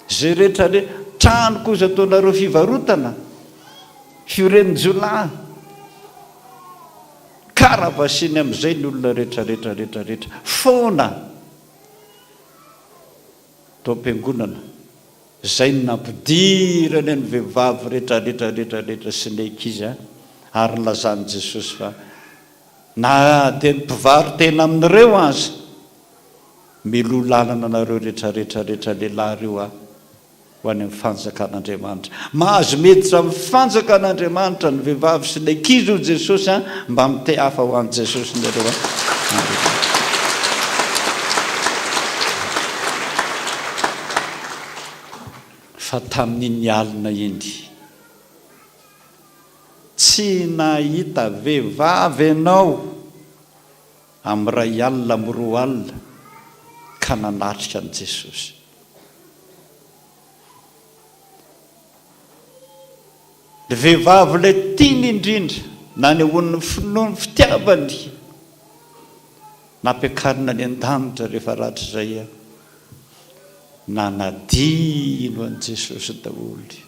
izay rehetra re, trano koa izay ataonareo fivarotana, fiorenin-jiolahy, karavasiany amin'izay ny olona rehetra rehetra rehetra rehetra, foana tao am-piangonana. Zay no nampidirany ny vehivavy rehetra rehetra rehetra rehetra sy ny ankizy an, ary nilazan'i Jesosy fa na dia ny mpivaro-tena amin'ireo aza miloha lalana anareo rehetra rehetra rehetra lehilahy ireo aho ho any amin'ny fanjakan'Andriamanitra. Mahazo miditra amin'ny fanjakan'Andriamanitra ny vehivavy sy ny ankizy hoy Jesosy an, mba mitehafa ho an'i Jesosy nareo an. Fa tamin'iny alina iny, tsy nahita vehivavy ianao amin'ny iray alina amin'ny roa alina ka nanatrika an'i Jesosy. Ny vehivavy ilay tiany indrindra, nanehoany ny finoany, fitiavany, nampiakarina any an-danitra rehefa rahatrizay nanadino an'i Jesosy daholo.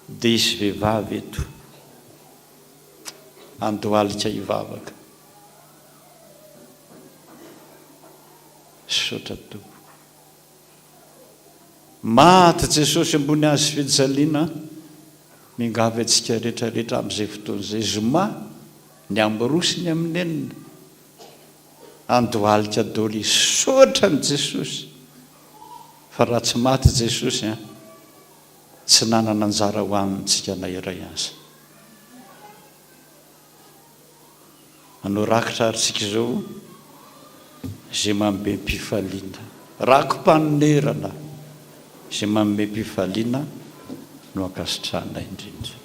Dia hisy vehivavy eto handohalika hivavaka. Misaotra Tompoko. Maty Jesosy ambony hazo fijaliana, miangavy antsika rehetra rehetra amin'izay fotoana izay, zoma ny amin'ny roa sy ny amin'ny enina, andohalika daholo hisaotra an'i Jesosy fa raha tsy maty Jesosy an, tsy nanana anjara ho amintsika na iray aza. Hanao rakitra ary tsika izao izay manome-pifaliana. Raki-panonerana izay manome-pifaliana no ankasitrahana indrindra.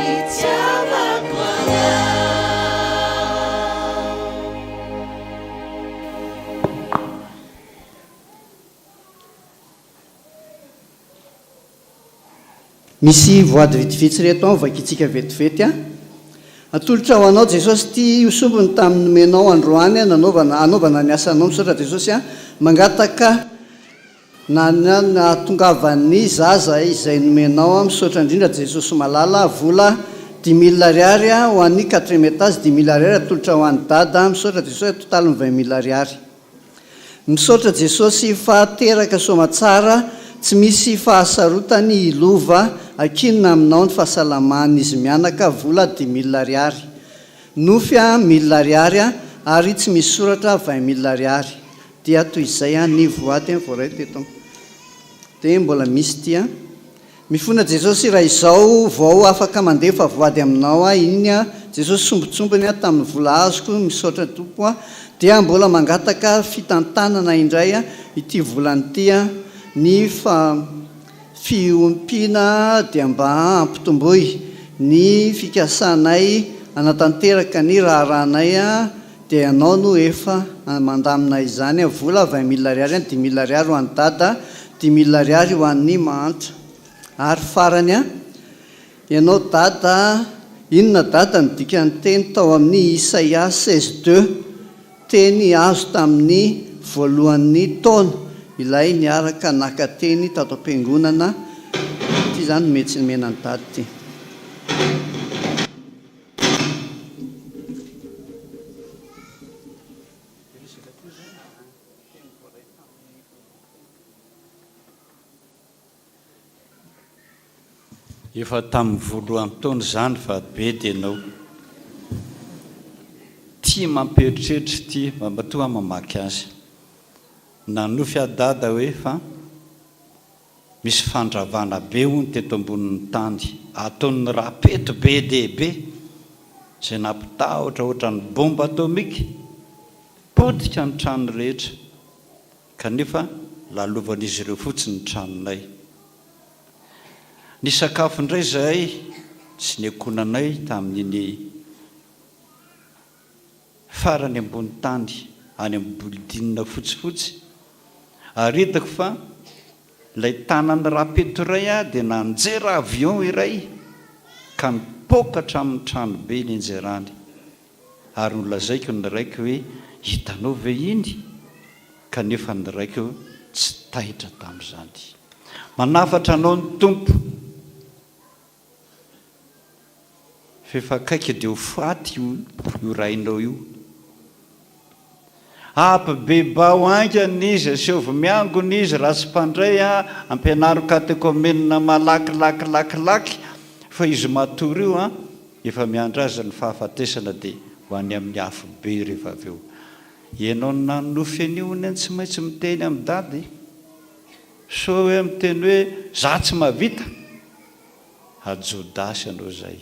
Itiavako anao. Misy voady vitsivitsy ireto an, vakintsika vetivety an. Atolotra ho anao Jesosy ity io sombiny tamin'ny nomenao androany nanaovana hanaovana ny asanao misaotra Jesosy an. Mangataka na nahatongavan'ny zaza izay nomenao an, misaotra indrindra Jesosy malala, vola dix mille ariary ho an'ny quatrième étage dix mille ariary atolotra ho an'i dada, misaotra Jesosy totaly ny vingt mille ariary. Misaotra Jesosy fa teraka soamatsara tsy misy fahasarotany i Lova akinina aminao ny fahasalamany izy mianaka vola dix mille ariary nofy a mille ariary a ary tsy misy soratra vingt mille ariary dia toy izay a ny voady a voaray teto dia mbola misy ity a Mifona Jesosy raha izao vao afaka mandefa voady aminao aho iny a Jesosy sombintsombiny aho tamin'ny vola azoko misaotra Tompo a dia mbola mangataka fitantanana indray a ity volana ity a ny fa fiompiana dia mba ampitomboy ny fikasanay anatanteraka ny raharahanay a dia ianao no efa mandamina izany a, vola vingt mille ariary an, dix mille ariary ho an'i dada, dix mille ariary ho an'ny mahantra. Ary farany an, ianao dada, inona dada no dikan'ny teny tao amin'ny Isaia 16 deux, teny azo tamin'ny voalohan'ny taona, ilay niaraka naka teny tato am-piangonana, ity izany nometsy nomena an'i dada ity. Efa tamin'ny voalohan'ny taona izany fa bedy ianao. Tia mampieritreritra ity matoa aho mamaky azy. Nanofy aho dada hoe fa. Misy fandravana be hono teto ambonin'ny tany, ataon'ny rapeto be dia be, izay nampitahotra ohatran'ny bomba atomika, potika ny trano rehetra, kanefa lalovan'izy ireo fotsiny ny tranonay. Nisakafo indray izahay sy ny ankohonanay tamin'iny farany ambony tany any amin'ny building fotsifotsy ary hitako fa ilay tanan'i Rapeto iray dia nanjera avion iray ka nipoaka hatramin'ny tranobe nianjerany ary nolazaiko ny raiko hoe hitanao ve iny kanefa ny raiko tsy taitra tamin'izany. Manafatra anao ny Tompo. F'efa akaiky dia ho faty io io rainao io. Ampibebao haingana izy, aseovy miangona izy raha tsy mpandray a, ampianaro katekomenina malaky laky laky laky fa izy matory io an, efa miandry azy ny fahafatesana dia ho any amin'ny afobe rehefa avy eo. Ianao nanonofy an'io anie tsy maintsy miteny amin'i dada e. Sao hoe miteny hoe za tsy mahavita. A Jodasy anao izay.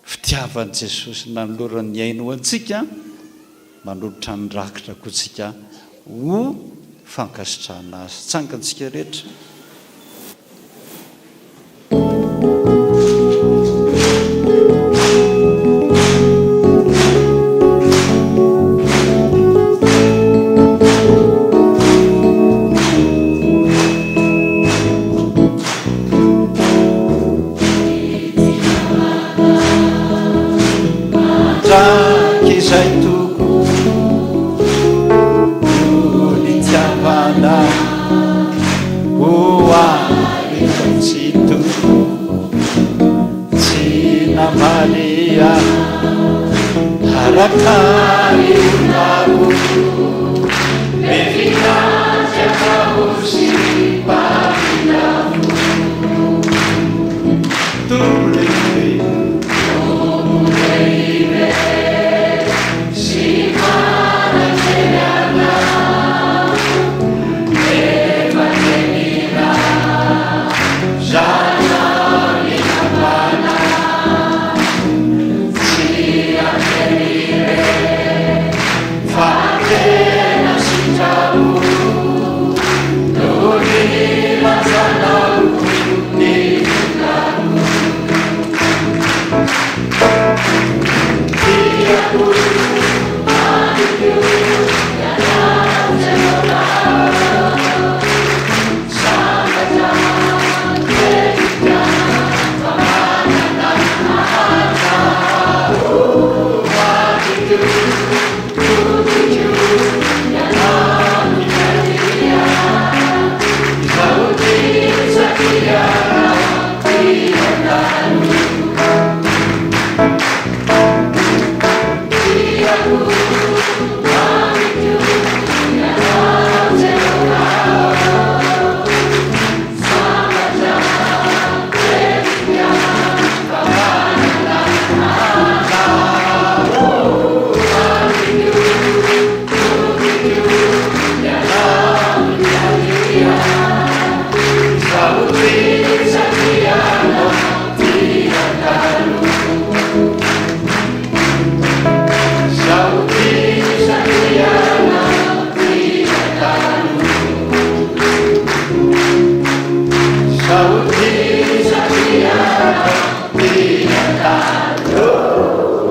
Fitiavan'i Jesosy nanolorany ny ainy ho antsika, manolotra ny rakitra koa tsika ho fankasitrahana azy. Tsangantsika rehetra. Mandrakizay tokoa no nitiavana ho ahy tsy tokoa tsy namaly ahy araka ny olako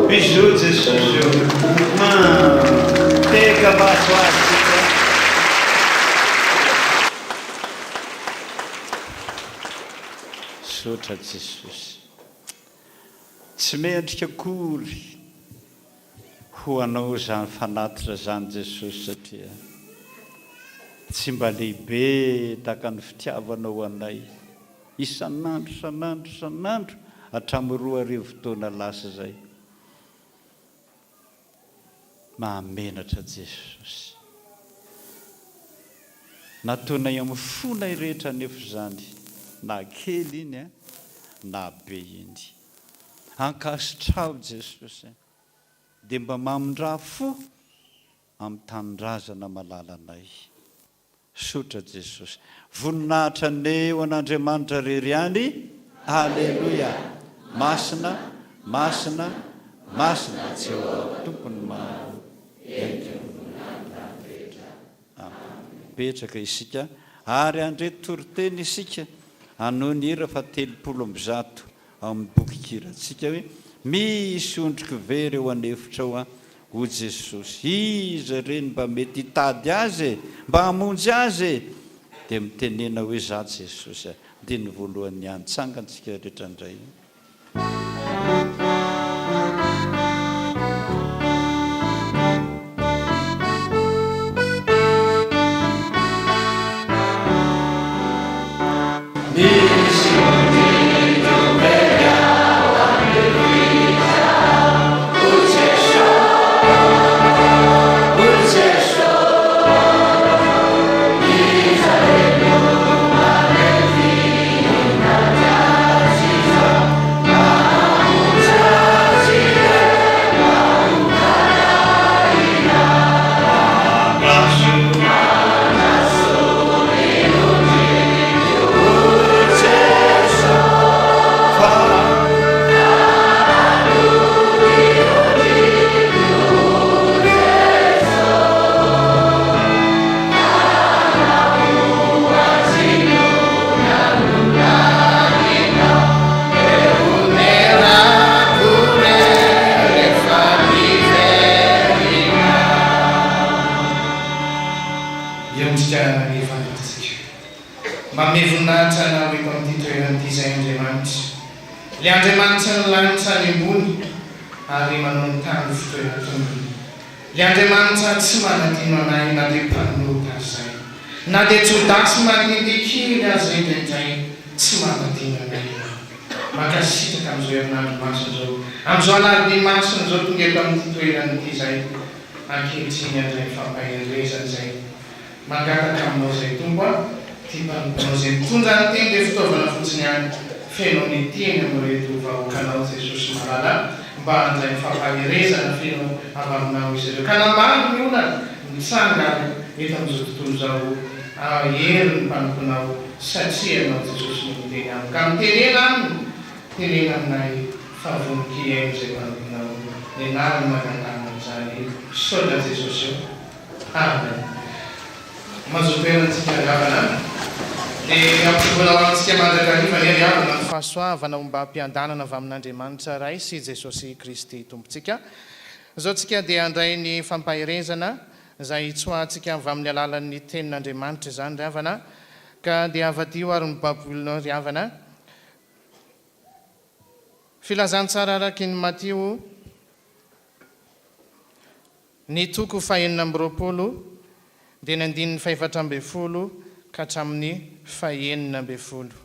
Bisous Jesosy o. Teka maso azy tsika. Misaotra Jesosy. Tsy mendrika akory ho anao izany fanatitra izany Jesosy satria tsy mba lehibe tahaka ny fitiavanao anay isan'andro isan'andro isan'andro hatramin'ny 2000 taona lasa izay. Mahamenatra Jesosy. Nataonay amin'ny fonay rehetra anefa izany na kely iny na be iny. Ankasitraho Jesosy dia mba mamindrà fo amin'ny tanindrazana malalanay. Sotra Jesosy. Voninahitra anie ho an'Andriamanitra rery ihany. Aleloia. Masina, masina, masina Jehovah Tompon'ny maro. Enga voninahitra rehetra. Amen. Mipetraka isika ary handre toriteny isika hanohy ny hira faha 130. Ao amin'ny bokin-kirantsika hoe, Misy ondriko very eo an'efitra ao an, hoy Jesosy. Iza re no mba mety hitady azy e? Mba hamonjy azy e? Dia mitenena hoe, Izaho Jesosy a. Andininy voalohany ihany. Tsangantsika rehetra indray. Hiondrika ny vavakatsika. Manome voninahitra Anao eto amin'ity toerana ity izay Andriamanitra, ilay Andriamanitra ny lanitra any ambony ary manao ny tany ho fitoeran-tongony. Ilay Andriamanitra tsy manadino anay na dia mpanota aza izay. Na dia Jodasy mandihindihy kely aza indraindray, tsy manadino anay Ianao. Mankasitraka amin'izao herinandro masina izao, amin'izao alarobia masina izao tonga eto amin'ity toerana ity izahay ankehitriny handray ny fampaherezana izay Mangataka aminao izay Tompo a, ty mpanomponao izay mitondra ny teny dia fitaovana fotsiny ihany, feno ny teny amin'ireto vahoakanao Jesosy malala mba handray ny fampaherezana feno avy aminao izy ireo ka na maro ny olana mitsangana eto amin'izao tontolo izao hahery ny mpanomponao satria ianao Jesosy no miteny aminy ka mitenena aminy tenena aminay fa vonon-kihaino izay mpanomponao ny anarany mangatahana an'izany misaotra Jesosy o. Amen. Mazoto erantsika ry havana a. Dia ampitomboina ho amintsika mandrakariva anie ry havana ny fahasoavana ombam-piadanana avy amin'Andriamanitra Ray sy Jesosy Kristy Tompontsika. Izao tsika dia handray ny fampaherezana izay hitsoahantsika avy amin'ny alalan'ny Tenin'Andriamanitra izany ry havana. Ka dia avadiho ary ny Baibolinao ry havana. Filazantsara araky ny Matio. Ny toko fahenina amby roapolo dia ny andininy fahefatra ambin'ny folo ka hatramin'ny fahenina ambin'ny folo.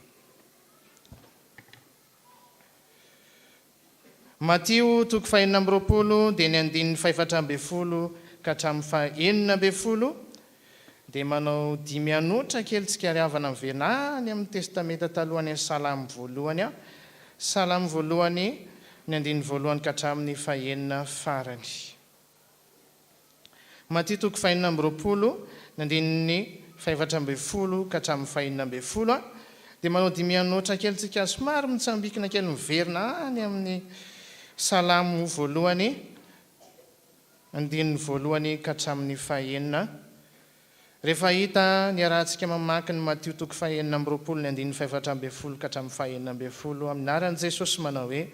Matio toko fahenina amby roapolo dia ny andininy fahefatra ambin'ny folo ka hatramin'ny fahenina ambin'ny folo dia manao dimy anotra kely tsika ry havana miverina any amin'ny testamenta taloha any Salamo voalohany a Salamo voalohany ny andininy voalohany ka hatramin'ny fahenina farany. Matio toko fahenina amby roapolo, ny andininy fahefatra ambin'ny folo ka hatramin'ny fahenina ambin'ny folo a, dia manao dimianoatra kely tsika somary mitsambikina kely miverina any amin'ny Salamo voalohany, andininy voalohany ka hatramin'ny fahenina. Rehefa hita niarahantsika mamaky ny Matio toko fahenina amby 20 ny andininy fahefatra ambin'ny folo ka hatramin'ny fahenina ambin'ny folo amin'ny anaran'i Jesosy manao hoe,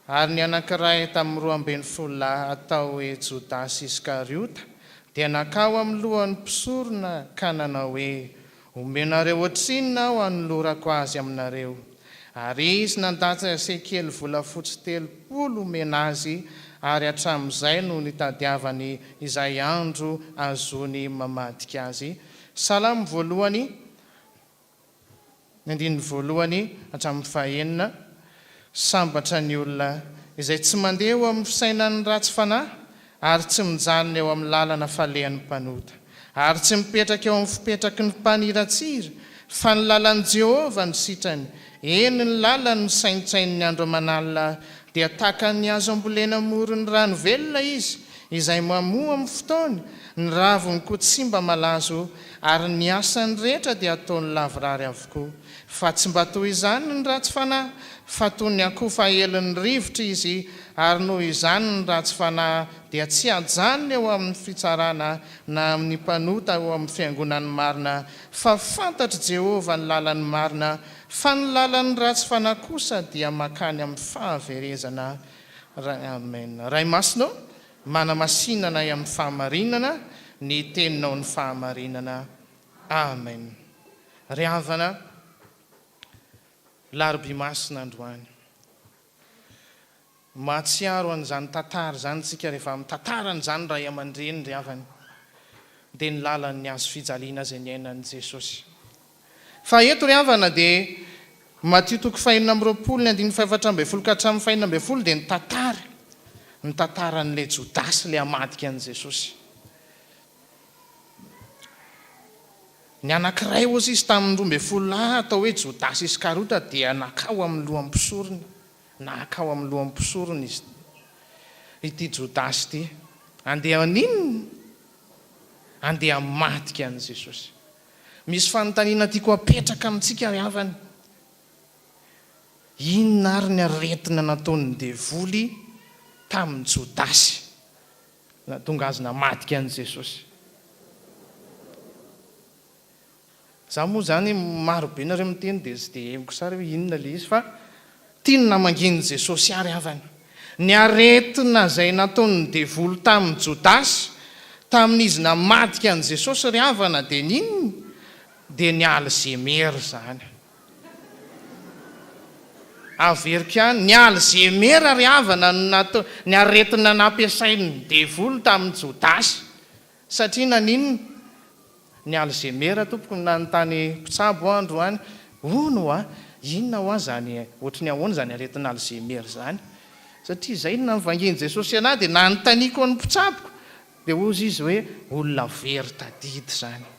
Ary ny anankiray tamin'ny 12 lahy atao hoe Jodasy Iskariota dia nankao amin'ny lohan'ny mpisorona ka nanao hoe, Omenareo ohatrinona aho hanolorako azy aminareo? Ary izy nandatsaka sekely volafotsy 30 homena azy, ary hatramin'izay no nitadiavany izay andro ahazoany mamadika azy. Salamo voalohany, ny andininy voalohany hatramin'ny fahenina, Sambatra ny olona izay tsy mandeha eo amin'ny fisainan'ny ratsy fanahy, ary tsy mijanona eo amin'ny lalana falehan'ny mpanota, ary tsy mipetraka eo amin'ny fipetraky ny mpaniratsira, fa ny lalan'i Jehovah no sitrany, eny, ny lalany no saintsaininy andro aman'alina, dia tahaka ny hazo ambolena amoron'ny rano velona izy, izay mamoa amin'ny fotoany, ny raviny koa tsy mba malazo, ary ny asany rehetra dia ataony lavorary avokoa. Fa tsy mba toy izany ny ratsy fanahy, fa toy ny akofa aelin'ny rivotra izy, ary noho izany ny ratsy fanahy dia tsy hajanona eo amin'ny fitsarana na amin'ny mpanota eo amin'ny fiangonan'ny marina, fa fantatr'i Jehovah ny lalan'ny marina, fa ny lalan'ny ratsy fanahy kosa dia mankany amin'ny fahaverezana. Amen. Ray Masina ô, manamasina anay amin'ny fahamarinana, ny Teninao ny fahamarinana. Amen. Ry havana, Larobia Masina androany. Mahatsiaro an'izany tantara izany isika rehefa mitantara an'izany ray aman-dreny ry havana, dia ny lalan'ny hazo fijaliana izay niainan'i Jesosy. Fa eto ry havana dia Matio toko fahenina amby 20 ny andininy fahefatra ambin'ny folo ka hatramin'ny fahenina ambin'ny folo dia ny tantara, ny tantaran'ilay Jodasy ilay hamadika an'i Jesosy. Ny anankiray hozy izy tamin'ny 12 lahy atao hoe Jodasy Iskariota dia nankao amin'ny lohan'ny mpisorona, nankao amin'ny lohan'ny mpisorona izy ity Jodasy ity. Andeha haninona? Andeha hamadika an'i Jesosy. Misy fanontaniana tiako hapetraka amintsika ry havana. Inona ary ny aretina nataon'ny devoly tamin'i Jodasy? Nahatonga azy namadika an'i Jesosy. Za moa zany maro be nareo miteny dia tsy dia henoko tsara hoe inona ilay izy fa tia ny namangian'i Jesosy ary havana. Ny aretina izay nataon'ny devoly tamin'i Jodasy tamin'izy namadika an'i Jesosy ry havana dia ny inona? Dia ny Alzheimer izany. Averiko ihany, ny Alzheimer ry havana no natao, ny aretina nampiasain'ny devoly tamin'i Jodasy. Satria naninona? Ny Alzheimer tompoko, nanontany mpitsabo aho androany, hono hoa, inona hoa izany, ohatry ny ahoana izany aretina Alzheimer izany? Satria izay no nampivangian'i Jesosy an'ahy dia nanontaniako ny mpitsaboko, dia hozy izy hoe olona very tadidy izany.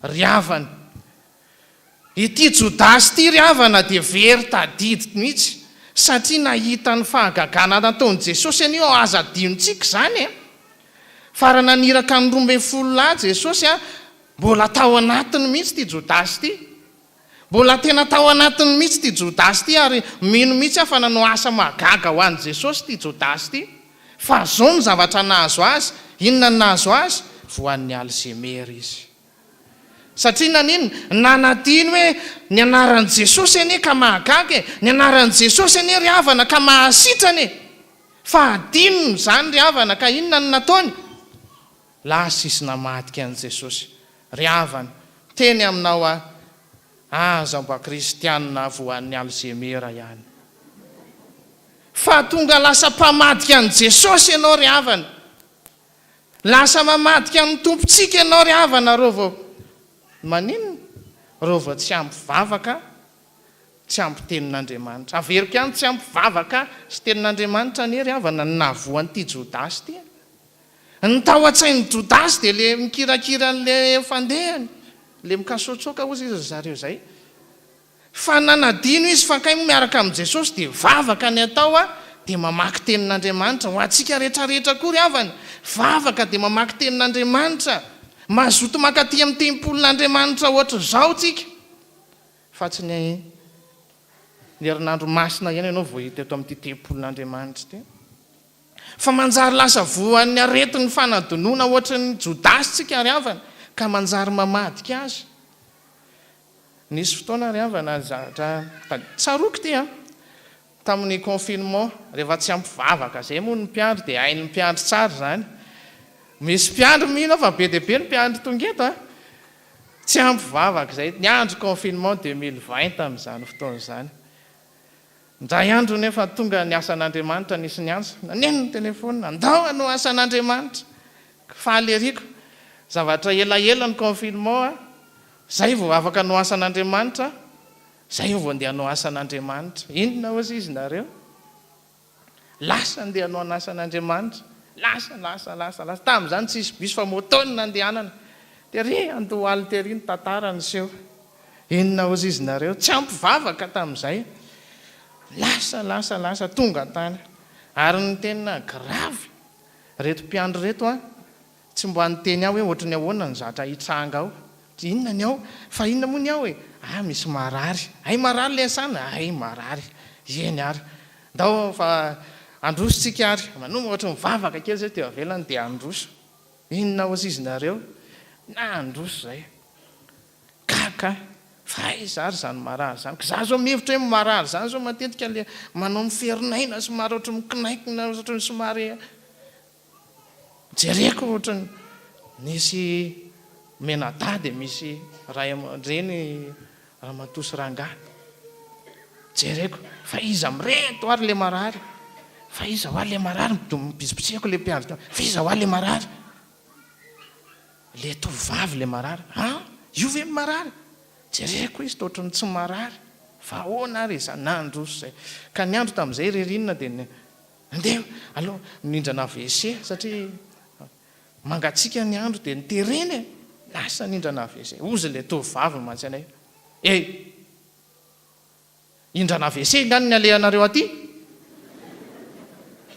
Ry havana, Ity Jodasy ity ry havana dia very tadidy mihitsy satria nahita ny fahagagana nataon'i Jesosy anie eo aza adinontsika izany e! Fa raha naniraka ny 12 lahy Jesosy a, mbola tao anatiny mihitsy ity Jodasy ity. Mbola tena tao anatiny mihitsy ity Jodasy ity ary mino mihitsy aho fa nanao asa mahagaga ho an'i Jesosy ity Jodasy ity. Fa zao ny zavatra nahazo azy, inona no nahazo azy? Voan'ny Alzheimer izy. Satria naninona? Nanadino hoe ny anaran'i Jesosy anie ka mahagaga e! Ny anaran'i Jesosy anie ry havana ka mahasitrana e! Fa adinony izany ry havana ka inona no nataony? Lasa izy namadika an'i Jesosy. Ry havana, miteny aminao aho, aza mba kristianina voan'ny Alzheimer ihany. Fa tonga lasa mpamadika an'i Jesosy ianao ry havana. Lasa mamadika ny Tompontsika ianao ry havana reo vao maninona? Reo vao tsy ampy vavaka, tsy ampy tenin'Andriamanitra. Averiko ihany tsy ampy vavaka sy tenin'Andriamanitra anie ry havana ny nahavoa an'ity Jodasy ity e. Ny tao an-tsain'i Jodasy dia le mikirakira an'le fandehany, le mikasoatsoaka hozy izy ry zareo izay. Fa nanadino izy fa kay moa miaraka amin'i Jesosy dia vavaka ny atao a, dia mamaky tenin'Andriamanitra. Ho antsika rehetrarehetra koa ry havana, vavaka dia mamaky tenin'Andriamanitra. Mazoto mankaty amin'ny tempolin'Andriamanitra ohatr'izao tsika. Fa tsy ny ny herinandro masina ihany ianao vao hita eto amin'ity tempolin'Andriamanitra ity. Fa manjary lasa voan'ny aretin'ny fanadinoana ohatran'ny Jodasy tsika ry havana. Ka manjary mamadika azy. Nisy fotoana ry havana zavatra tsaroako ity an! Tamin'ny confinement, rehefa tsy ampy vavaka izay moa ny mpiandry dia hain'ny mpiandry tsara izany. Misy mpiandry mino aho fa be dia be ny mpiandry tonga eto an! Tsy ampy vavaka izay, ny andro confinement 2020 tamin'izany fotoana izany. Indray andro nefa tonga ny asan'Andriamanitra nisy niantso, naneno ny telephone, andao hanao asan'Andriamanitra! Faly eriko, zavatra elaela ny confinement an, zay vao afaka hanao asan'Andriamanitra, zay vao andeha hanao asan'Andriamanitra. Inona ozy izy nareo? Lasa andeha hanao an'asan'Andriamanitra. Lasa, lasa, lasa, lasa. Tamin'izany tsisy bus fa moto no nandehanana. Tery Andohalo tery ny tantara niseho. Inona ozy izy nareo? Tsy ampy vavaka tamin'izay. Lasa, lasa, lasa, tonga tany. Ary ny tena grave, reto mpiandry reto an, Tsy mba niteny aho hoe ohatry ny ahoana ny zatra hitranga ao. Inona ny ao? Fa inona moa ny ao e? Ah, misy marary. Hay marary le asana? Hay marary. Eny ary. Ndao fa handroso tsika ary. Manomboka ohatry ny mivavaka kely zay teo avelany dia handroso. Inona ozy izy nareo? Nandroso zay. Gaga aho. Fa aiza ary izany marary izany? Ka za zao mihevitra hoe marary izany zao matetika le manao miferinaina somary ohatry ny mikinainkina ohatry ny somary Jereko ohatran'ny nisy menadahy dia misy ray aman-dreny ramatoa sy rangahy. Jereko fa iza amin'ireto ary ilay marary? Fa iza hoa ilay marary? Mibitsibitsihako ilay mpiandry teo. Fa iza hoa ilay marary? Ilay tovovavy ilay marary. Ah! Io ve no marary? Jereko izy toa ohatran'ny tsy marary. Fa ahoana ary izany? Nandroso izay. Ka ny andro tamin'izay ririnina dia Andeha aloha nindrana WC satria mangatsiaka ny andro dia noterena e! Lasa nindrana WC. Hozy ilay tovovavy mantsy anay, Eh! Hindrana WC ngah ny alehanareo aty?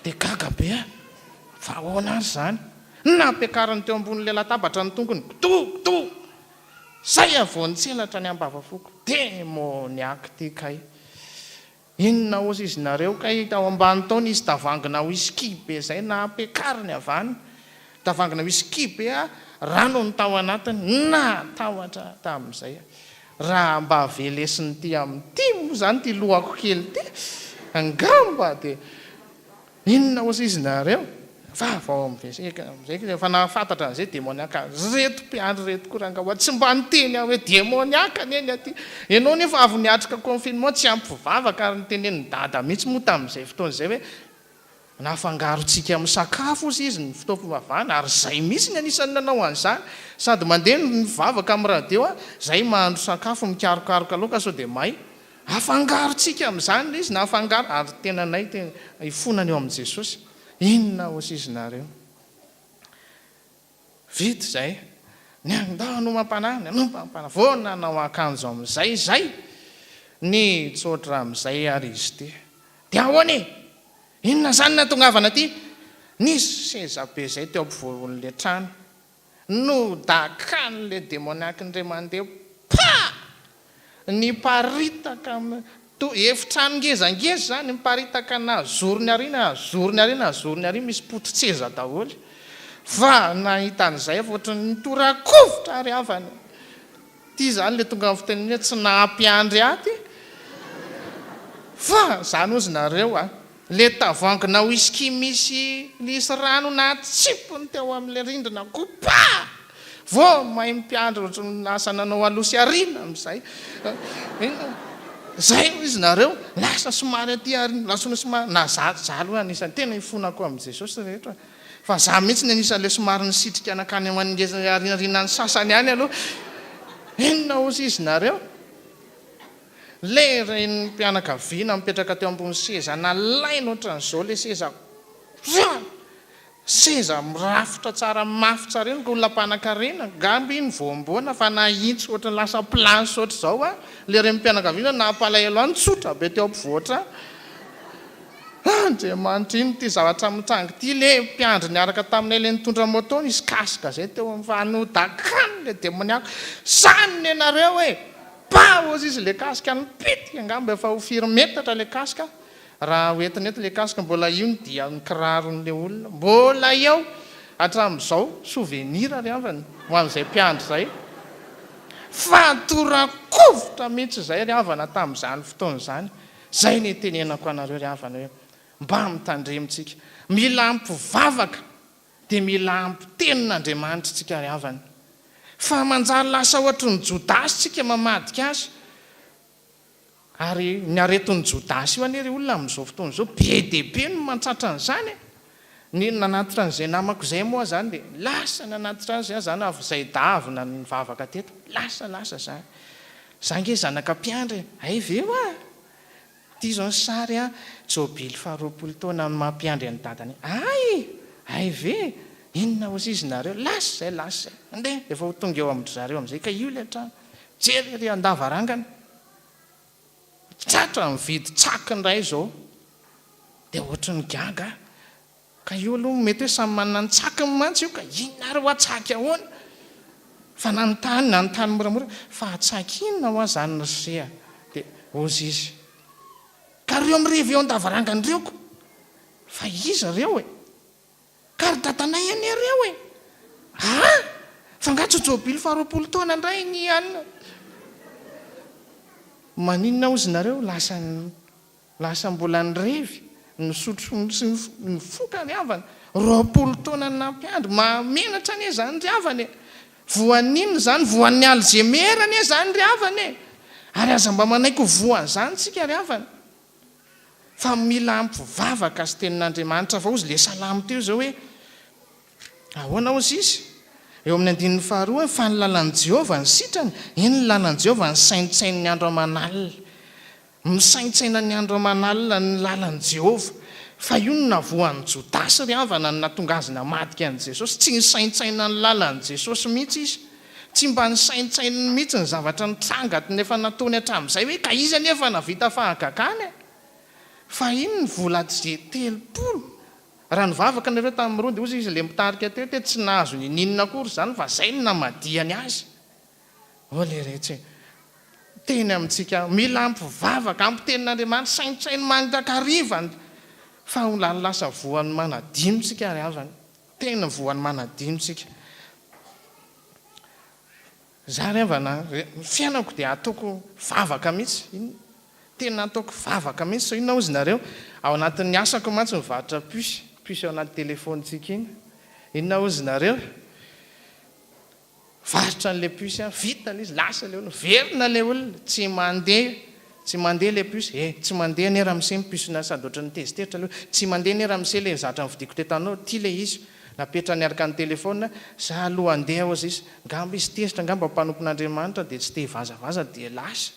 Dia gaga be aho, fa ahoana ary izany? Nampiakariny teo ambonin'ilay latabatra ny tongony, kdo! Kdo! Zay aho vao nitselatra ny ambavafoko, demoniaque ity kay! Inona ozy izy nareo kay tao ambany tao nisy tavangina whisky be zay nampiakariny avy any tavangina whisky be a rano ny tao anatiny natahotra tamin'izay raha mba velesin'ity amin'ity moa zany ty lohako kely ty angamba de Inona ozy izy nareo? Fa vao amizay efa nahafantatra an'izay demoniaka reto mpiandry reto koa rangah hoa tsy mba niteny aho hoe demoniaka anie ny aty enao nefa avy niatrika confinement tsy ampy vavaka ary nitenenin'i dada mihitsy moa tamin'izay fotoana izay hoe nafangarontsika amin'ny sakafo ozy izy ny fotoam-pivavahana ary zay mihitsy ny anisan'ny nanao an'izany sady mandeha mivavaka amin'ny radio aho zay mahandro sakafo mikarokaroka laoka sao dia may Afangarontsika amin'izany ilay izy na afangaro ary tenanay tena hifonana eo amin'i Jesosy. Inona hozy izy nareo? Vita izay. Niandahy hanomam-panahy, nanomam-panahy. Vao nanao akanjo amin'izay izay, nitsotra amin'izay ary izy ity. Dia ahoana e? Inona izany nahatongavana aty? Nisy seza be izay teo ampovoan'ilay trano. Nodakan'ilay demoniaque indray mandeha, pa! Niparitaka to efitrano ngezangeza izany, miparitaka na zorony ary na zorony ary na zorony ary misy poti-tseza daholo. Fa nahita an'izay aho fa ohatran'ny nitorakovitra ary havana. Ity izany ilay tonga amin'ny fitenenana hoe tsy nahampiandry ahy ity. Fa izany hozy nareo a! Le tavoangina whisky misy nisy rano natsipiny teo amin'ilay rindrina koa pa! Vao may mpiandry ohatran'ny lasa nanao aloha sy aoriana amin'izay. Zay hoy izy nareo, lasa somary aty aoriana, lasa somary, na za, za aloha anisan'ny tena ifonako amin'i Jesosy rehetra fa za mihitsy ny anisan'ilay somary nisitrika nankany aorian'ny sasany any aloha. Inona hozy izy nareo? Le renim-pianakaviana mipetraka teo ambony seza nalainy ohatran'izao le seza fa seza mirafitra tsara mafy tsara iny olona mpanankarena angamba iny voamboana fa nahitsy ohatran'ny lasa planche ohatr'izao a le renim-pianakaviana nampalahelo ahy nitsotra be teo ampovoatra Andriamanitra ino ity zavatra mitranga ity le mpiandry niaraka taminay le nitondra moto nisy casque zay teo amin'ny fa nodakany le demoniaka zany nenareo e Pa! Hozy izy le casque nipitika angamba efa ho firy metatra le casque raha ho entina eto le casque mbola io ny dian'ny kiraron'le olona mbola eo! Hatramin'izao, souvenir ry havana, ho an'izay mpiandry izay. Fatoran-kovitra mihitsy izay ry havana tamin'izany fotoana izany. Izay no itenenako anareo ry havana hoe, mba mitandremo tsika. Mila ampy vavaka dia mila ampy tenin'Andriamanitra tsika ry havana. Fa manjary lasa ohatry ny Jodasy tsika mamadika azy. Ary ny aretin'i Jodasy io anie ry olona amin'izao fotoana izao be dia be no mantratra an'izany e! Ny nanatitra an'izay namako izay moa izany dia lasa nanatitra azy aho izany avy izay davy nivavaka teto, lasa lasa izany. Za ange zanaka mpiandry e! Hay ve hoa! Ity izao ny sary a, jobily faha 20 taona amin'ny maha mpiandry an'i dadany. Hay! Hay ve! Inona hozy izy nareo? Lasa izay lasa izay. Andeha, efa ho tonga eo amin-dry zareo amin'izay ka io ilay trano. Jery ery an-davarangana. Tratra mividy tsaky indray izao. Dia ohatry ny gaga aho. Ka io aloha mety hoe samy manana ny tsakiny mantsy io ka inona ary hoa tsaky ahoana? Fa nanontany, nanontany moramora, fa tsaky inona hoa zany ry se a? Dia hozy izy, ka reo mirevy eo an-davarangana ireo ko! Fa iza reo e? Ka ry dadanay anie reo e! Aa! Fa nga tsy jobily faha 20 taona indray ny anona? Maninona hozy nareo lasa Lasa mbola nirevy, nisotro sy nifoka ry havana. 20 taona nampiandry, mahamenatra anie izany ry havana e! Voan'inona izany? Voan'ny Alzheimer anie izany ry havana e! Ary aza mba manaiky ho voan'izany isika ry havana. Fa mila ampy vavaka sy tenin'Andriamanitra fa hozy le salamo teo izao hoe, ahoana hozy izy? Eo amin'ny andininy faharoa hoe, fa ny lalan'i Jehovah ny sitrany, eny ny lalan'i Jehovah ny saintsaininy andro aman'alina. Misaintsaina ny andro aman'alina ny lalan'i Jehovah. Fa io no navoan'i Jodasy ry havana no nahatonga azy namadika an'i Jesosy. Tsy nisaintsaina ny lalan'i Jesosy mihitsy izy. Tsy mba nisaintsaininy mihitsy ny zavatra nitranga efa nataony hatramin'izay hoe ka izy anie efa nahavita fahagagana e! Fa iny ny vola ze 30. Raha nivavaka nareo tamin'ny roa dia hozy izy le mpitarika teo te tsy nahazo ninininona akory izany fa zay no namadihany azy. Oh leretsy e! Teny amintsika, mila ampy vavaka, ampy tenin'Andriamanitra, saintsaino mandrakariva ny fa ho lany lasa voan'ny manadino tsika ry havana, tena voan'ny manadino tsika. Za ry havana, ny fiainako dia ataoko vavaka mihitsy, tena ataoko vavaka mihitsy, sao inona hozy nareo, ao anatin'ny asako mantsy mivarotra puce, puce ao anaty telephone-tsika iny, inona hozy nareo, Varotra an'ilay puce an, vita ilay izy, lasa ilay olona, velona ilay olona, tsy mandeha, tsy mandeha ilay puce, eh, tsy mandeha anie ramose ny puce-na sady ohatran'ny tezitezitra ilay olona, tsy mandeha anie ramose ilay zatra novidiako teto anao, ity ilay izy, napetrany niaraka ny telephone, za aloha handeha hozy izy, ngamba izy tezitra, ngamba mpanompon'Andriamanitra dia tsy te hivazavaza dia lasa.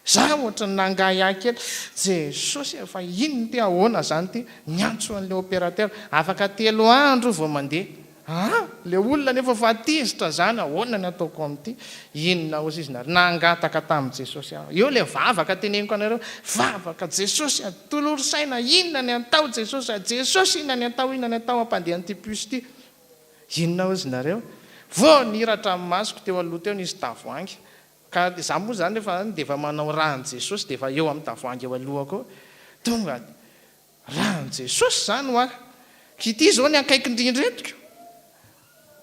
Za ohatran'ny nangahiahy kely, Jesosy e, fa inona ity, ahoana zany ity, niantso an'ilay opérateur, afaka telo andro vao mandeha, aa, le olona nefa fa tezitra zany, ahoana ny ataoko amin'ity, inona ozy izy nareo, nangataka tamin'i Jesosy aho, eo le vavaka teneniko anareo, vavaka, Jesosy a, tolory saina, inona ny atao Jesosy a, Jesosy inona ny atao, inona ny atao hampandeha an'ity puce ity, inona ozy nareo, vao nihiratra amin'ny masoko teo aloha teo nisy tavoahangy, Ka za moa zany rehefa any dia efa manao rà an'i Jesosy dia efa eo amin'ny tavoahangy eo alohako eo. Tonga dia rà an'i Jesosy zany hoa. K'ity izao ny akaiky indrindra entiko.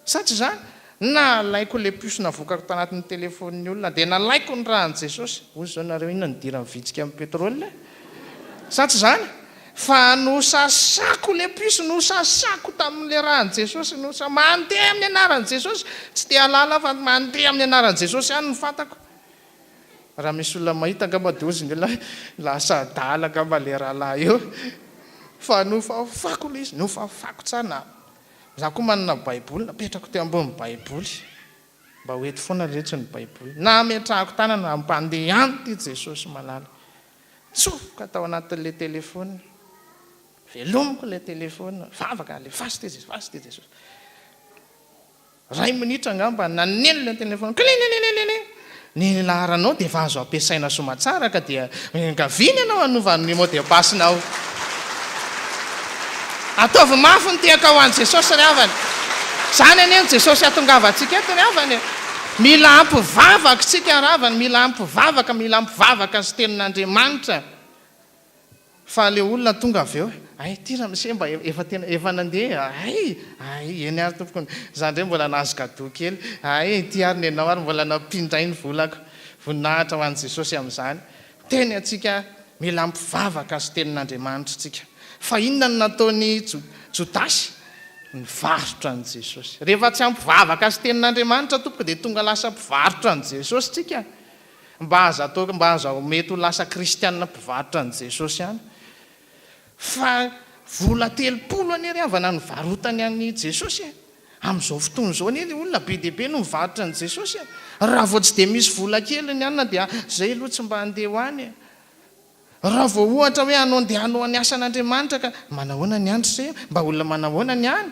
Sa tsy izany? Nalaiko ilay puce navoakako tanatin'ny telefaonin'ny olona dia nalaiko ny rà an'i Jesosy. Hoy izao nareo inona no idiran'ny vitsika amin'ny pétrole e? Sa tsy izany? Fa nosasako le puce, nosasako tamin'le ràn'i Jesosy, nosa, mandeha amin'ny anaran'i Jesosy, tsy te hahalala aho fa mandeha amin'ny anaran'i Jesosy ihany no fantako. Raha misy olona mahita angamba dia hozy ny olona hoe lasa adala angamba le rahalahy eo. Fa nofafako le izy, nofafako tsara, na za koa manana baiboly, napetrako teo ambony baiboly. Mba ho eto foana re tsy ny baiboly. Nametrahako tanana hampandehano ity Jesosy malala. Tsofoka tao anatin'ilay telephone. Velomiko ilay telephone. Vavaka, alefaso ity Jesosy, alefaso ity Jesosy. Iray minitra angamba naneno ilay telephone. Klinilililili. Ny laharanao dia efa azo ampiasaina soamatsara ka dia miangaviana ianao hanova ny mot de passe-nao. Ataovy mafy ny tehaka ho an'i Jesosy ry havana. Izany anie no Jesosy hatongavantsika eto ry havana e. Mila ampy vavaka isika ry havana, mila ampy vavaka, mila ampy vavaka sy tenin'Andriamanitra. Fa le olona tonga avy eo, hay ity ramose mba efa tena efa nandeha, hay, hay, eny ary tompoko, za ndray mbola nahazo cadeau kely, hay ity ary nenao ary mbola nampindray ny volako. Voninahitra ho an'i Jesosy amin'izany. Teny antsika mila mpivavaka sy tenin'Andriamanitra tsika. Fa inona no nataon'i Jodasy? Nivarotra an'i Jesosy. Rehefa tsy ampy vavaka sy tenin'Andriamanitra tompoko dia tonga lasa mpivarotra an'i Jesosy tsika. Mba aza atao mba aza mety ho lasa kristianina mpivarotra an'i Jesosy ihany. Fa vola 30 anie ry havana nivarotany an'i Jesosy e. Amin'izao fotoana izao anie ry olona be dia be no mivarotra an'i Jesosy e. Raha vao tsy dia misy vola kely ny anona dia zay aloha tsy mba handeha ho any e. Raha vao ohatra hoe hanao ndeha hanao ny asan'Andriamanitra ka manahoana ny any ry se? Mba olona manahoana ny any?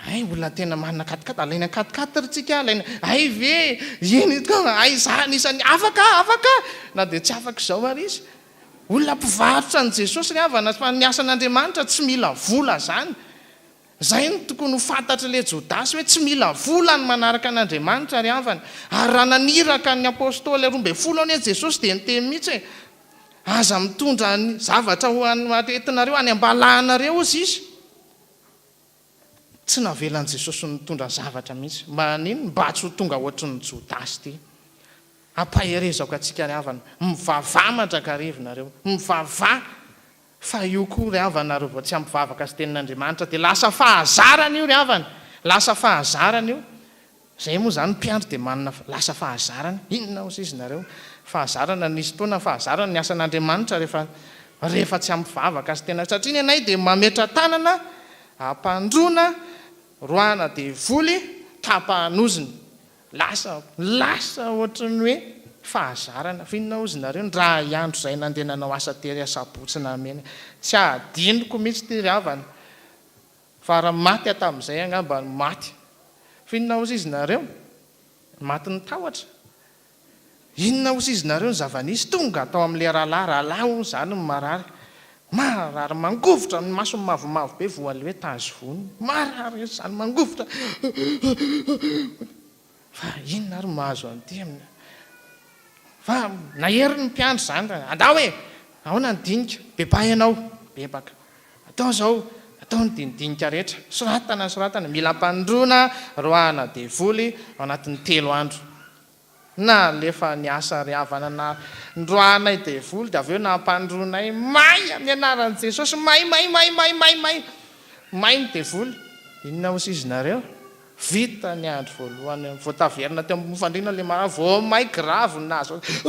Hay olona tena manana quat-quat, alaina quat-quat ry tsika, alaina, hay ve, eny ka, hay za anisan'ny afaka, afaka, na dia tsy afaka izao ary izy. Olona mpivarotra an'i Jesosy ry havana, fa ny asan'Andriamanitra tsy mila vola zany. Zay no tokony ho fantatr'ilay Jodasy hoe tsy mila vola ny manaraka an'Andriamanitra ry havana. Ary raha naniraka ny Apostoly 12 anie Jesosy dia niteny mihitsy hoe, aza mitondra ny zavatra ho an'ny entinareo any am-balahanareo hozy izy. Tsy navelan'i Jesosy nitondra zavatra mihitsy. Mba haninona? Mba tsy ho tonga hoatry ny Jodasy ity. Ampaherezako antsika ry havana, mivavaha mandrakariva nareo, mivavaha fa io koa ry havana reo vao tsy ampy vavaka sy tenin'Andriamanitra dia lasa fahazarana io ry havana, lasa fahazarana io. Zay moa zany mpiandry dia manana lasa fahazarana, inona ozy izy nareo? Fahazarana nisy fotoana fahazarana ny asan'Andriamanitra rehefa rehefa tsy ampy vavaka sy tena satria ny anay dia mametra tanana ampandroana roahana devoly tapahan'ozona lasa lasa ohatran'ny hoe fahazarana fa inona ozy nareo ny raha andro zay nandeha nanao asa tery asabotsy namena tsy adinoko mihitsy ty ry havana Fa raha maty aho tamin'izay angamba no maty. Fa inona hozy izy nareo? Matin'ny tahotra. Inona hozy izy nareo ny zava-nisy? Tonga tao amin'ilay rahalahy, rahalahy hono izany no marary. Marary mangovitra, ny masony mavomavo be voan'ilay hoe tazo vonona. Marary izany mangovitra. Fa inona ary no mahazo an'ity aminy? Fa nahery ny mpiandry izany fa andao e! Ahoana ny dinika? Bebaha ianao. Bebaka. Atao izao, atao ny dinidinika rehetra. Soratana, soratana. Mila ampandroana, roahana devoly ao anatin'ny telo andro. Nalefa niasa ry havana na noroahanay devoly dia avy eo nampandroanay may amin'ny anaran'i Jesosy may may may may may may may ny devoly. Inona hozy izy nareo? Vita ny andro voalohany, vao taverina teo ambony fandriana ilay marary, vao may grave ny nahazo azy.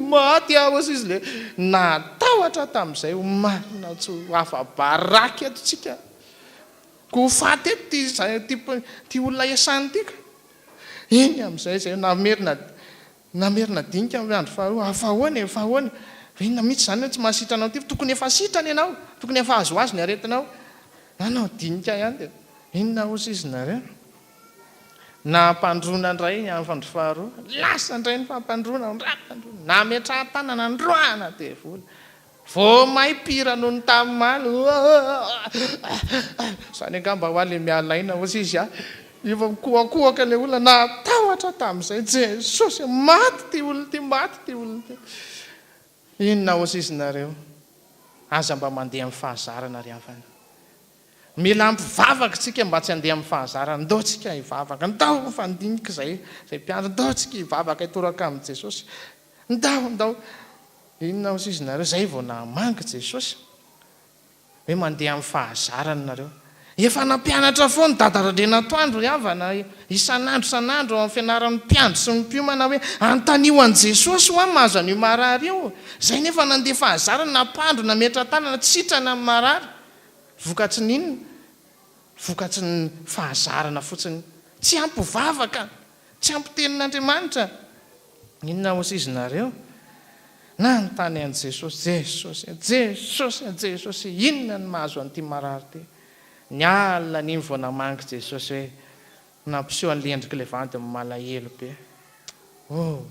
Maty aho hozy izy le natahotra tamin'izay ho marina tsy ho afa-baraka eto tsika. Ko ho faty eto ity ity olona iasany ity ka. Eny amin'izay izay namerina namerina dinika amin'ny andro faharoa, fa ahoana e, fa ahoana? Fa inona mihitsy izany hoe tsy mahasitrana anao ity? Tokony efa sitrana ianao, tokony efa azoazo ny aretinao. Nanao dinika ihany dia inona hozy izy nareo? Nampandroana indray ny andro faharoa, lasa indray ny fampandroana, nampandroana, nametrahan-tanana, noroahana devoly. Vao may pire noho ny tamin'ny omaly. Izany angamba hoa le miala aina hozy izy a. Efa mikohakohaka ilay olona, natahotra tamin'izay. Jesosy, maty ity olona ity, maty ity olona ity. Inona hozy izy nareo? Aza mba mandeha amin'ny fahazarana ry havana. Mila mpivavaka isika mba tsy handeha amin'ny fahazarana. Ndao tsika hivavaka. Ndao mifandinika izay, izay mpiandry. Ndao tsika hivavaka hitoraka amin'i Jesosy. Ndao, ndao. Inona hozy izy nareo? Zay vao nahamangy Jesosy. Hoe mandeha amin'ny fahazarana nareo. Efa nampianatra foana Dada Randrianatoandro ry havana isan'andro isan'andro ao amin'ny fianaran'ny mpiandry sy ny mpiomana hoe anontanio an'i Jesosy hoa mahazo an'io marary io. Zay nefa nandeha fahazarana, nampandro, nametra-tanana, tsy sitrana ny marary. Vokatry ny inona? Vokatry ny fahazarana fotsiny. Tsy ampy vavaka, tsy ampy tenin'Andriamanitra. Inona hozy izy nareo? Nanontany an'i Jesosy, Jesosy, Jesosy, Jesosy, inona no mahazo an'ity marary ity? Ny alina an'iny vao namangy Jesosy hoe, nampiseho an'ilay endrik'ilay vadiny malahelo be. Oh!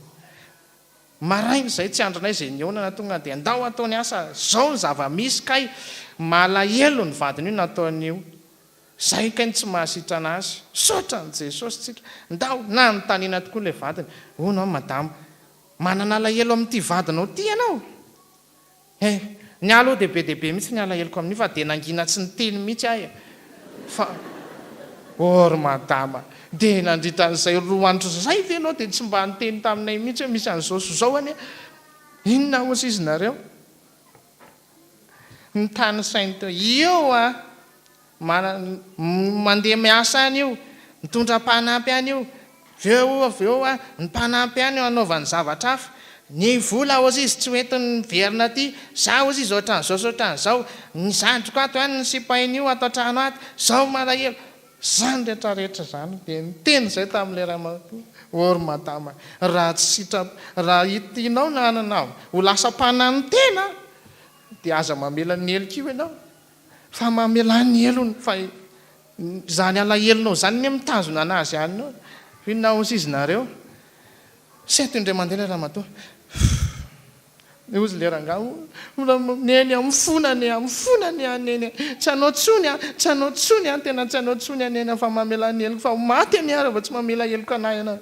Maraina izay tsy andrinay izay nihaonana tonga dia ndao atao ny asa, zao ny zava-misy kay, malahelo ny vadiny io nataony io. Zay kay no tsy mahasitrana azy. Misaotra an'i Jesosy tsika. Ndao, nanontaniana tokoa ilay vadiny. Hono aho madama, manana alahelo amin'ity vadinao ity ianao? Eh! Ny ahy aloha dia be dia be mihitsy ny alaheloko amin'io fa dia nangina tsy niteny mihitsy aho e! Fa oh ry madama, dia nandritra an'izay roa andro izay ve ianao dia tsy mba niteny taminay mihitsy hoe misy an'izao sy izao anie? Inona hozy izy nareo? Nitanisainy teo, io an! Manana, mandeha miasa any io, mitondra mpanampy any io, avy eo avy eo an, ny mpanampy any anaovany zavatra hafa, ny vola hozy izy tsy hoentiny miverina aty, za hozy izy ohatran'izao sy ohatran'izao, ny zandriko ato ihany ny sipain'io ato an-trano ato, zao malahelo, zany rehetra rehetra zany, dia niteny izay tamin'ilay ramatoa, ô ry madama, raha tsy sitra, raha tianao ny hanana ho lasa mpananotena dia aza mamela ny helok'io ianao. Fa mamelà ny helony fa izany alahelonao izany anie mitazona anazy any eo. Inona hozy izy nareo? Sento indray mandeha ilay ramatoa. Dia hozy ilay rangahy, Neny a, mifona anie a, mifona anie aho Neny a. Tsy hanao intsony aho, tsy hanao intsony aho, tena tsy hanao intsony aho Neny a, fa mamelà ny heloko fa ho maty anie aho raha vao tsy mamela heloka an'ahy ianao.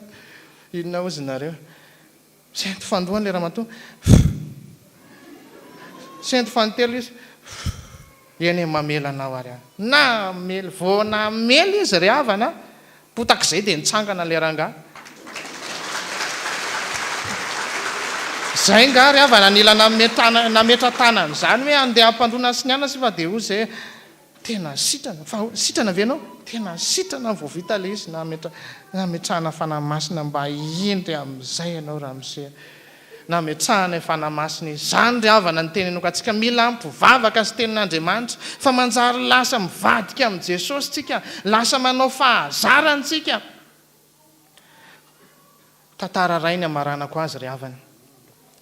Inona hozy nareo? Sento fandoany ilay ramatoa. Sento fahatelo izy. Eny e, mamela anao ary aho. Namely, vao namely izy ry havana, potak'izay dia nitsangana ilay rangahy. Izay angaha ry havana nila nametra-tanana izany hoe handeha hampandroana sy ny anona sy fa dia hoy izay Tena sitrana, fa sitrana ve ianao? Tena sitrana vao vita ilay izy nametra, nametrahana Fanahy Masina mba hindry amin'izay ianao ramose. Nametrahana io Fanahy Masina io. Izany ry havana no teneniko antsika, mila mpivavaka sy tenin'Andriamanitra, fa manjary lasa mivadika amin'i Jesosy tsika, lasa manao fahazarana tsika. Tantara iray ny hamaranako azy ry havana.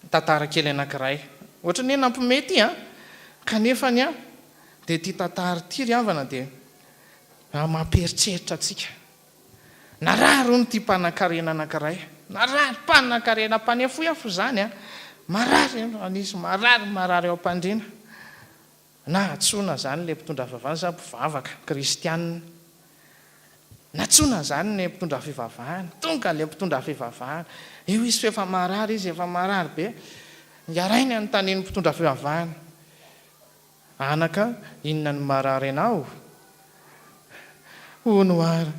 Tantara kely anankiray. Ohatran'ny hoe nampimehy ity an! Kanefa ny ahy dia ity tantara ity ry havana dia mampieritreritra antsika. Narary hono ity mpanankarena anankiray. Narary, mpanankarena mpanefoefo izany an! Marary, nisy marary, marary ao am-pandriana. Nahantsoina izany ilay mpitondra fivavahana sa mpivavaka kristianina? Nantsoina izany ilay mpitondra fivavahana. Tonga ilay mpitondra fivavahana. Io izy fa efa marary izy, efa marary be. Niarainy anontanian'ny mpitondra fivavahana. Anaka, inona no marary anao? Hono ary,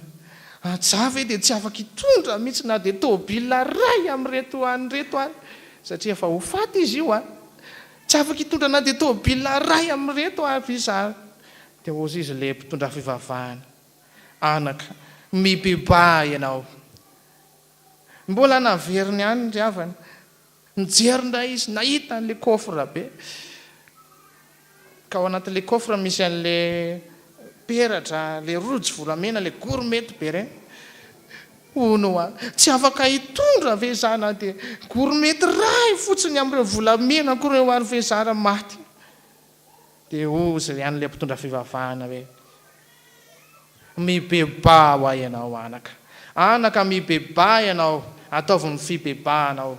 za ve dia tsy afaka hitondra mihitsy na dia tôbila iray amin'ireto any ireto ary, satria efa ho faty izy io an! Tsy afaka hitondra na dia tôbila iray amin'ireto avy izy Dia hozy izy ilay mpitondra fivavahana, Anaka, mibebaha ianao. Mbola naveriny ihany ry havana. Nijery indray izy, nahita an'ilay coffre be. Ka ao anatin'ilay coffre misy an'ilay peratra, ilay rojo volamena, ilay gourmette be ireny. Hono hoa, tsy afaka hitondra ve za na dia gourmette iray fotsiny amin'ireo volamenako ireo ary ve za raha maty? Dia hozy ihany ilay mpitondra fivavahana hoe, Mibebaha hoa ianao anaka. Anaka mibebaha ianao, ataovy ny fibebahanao.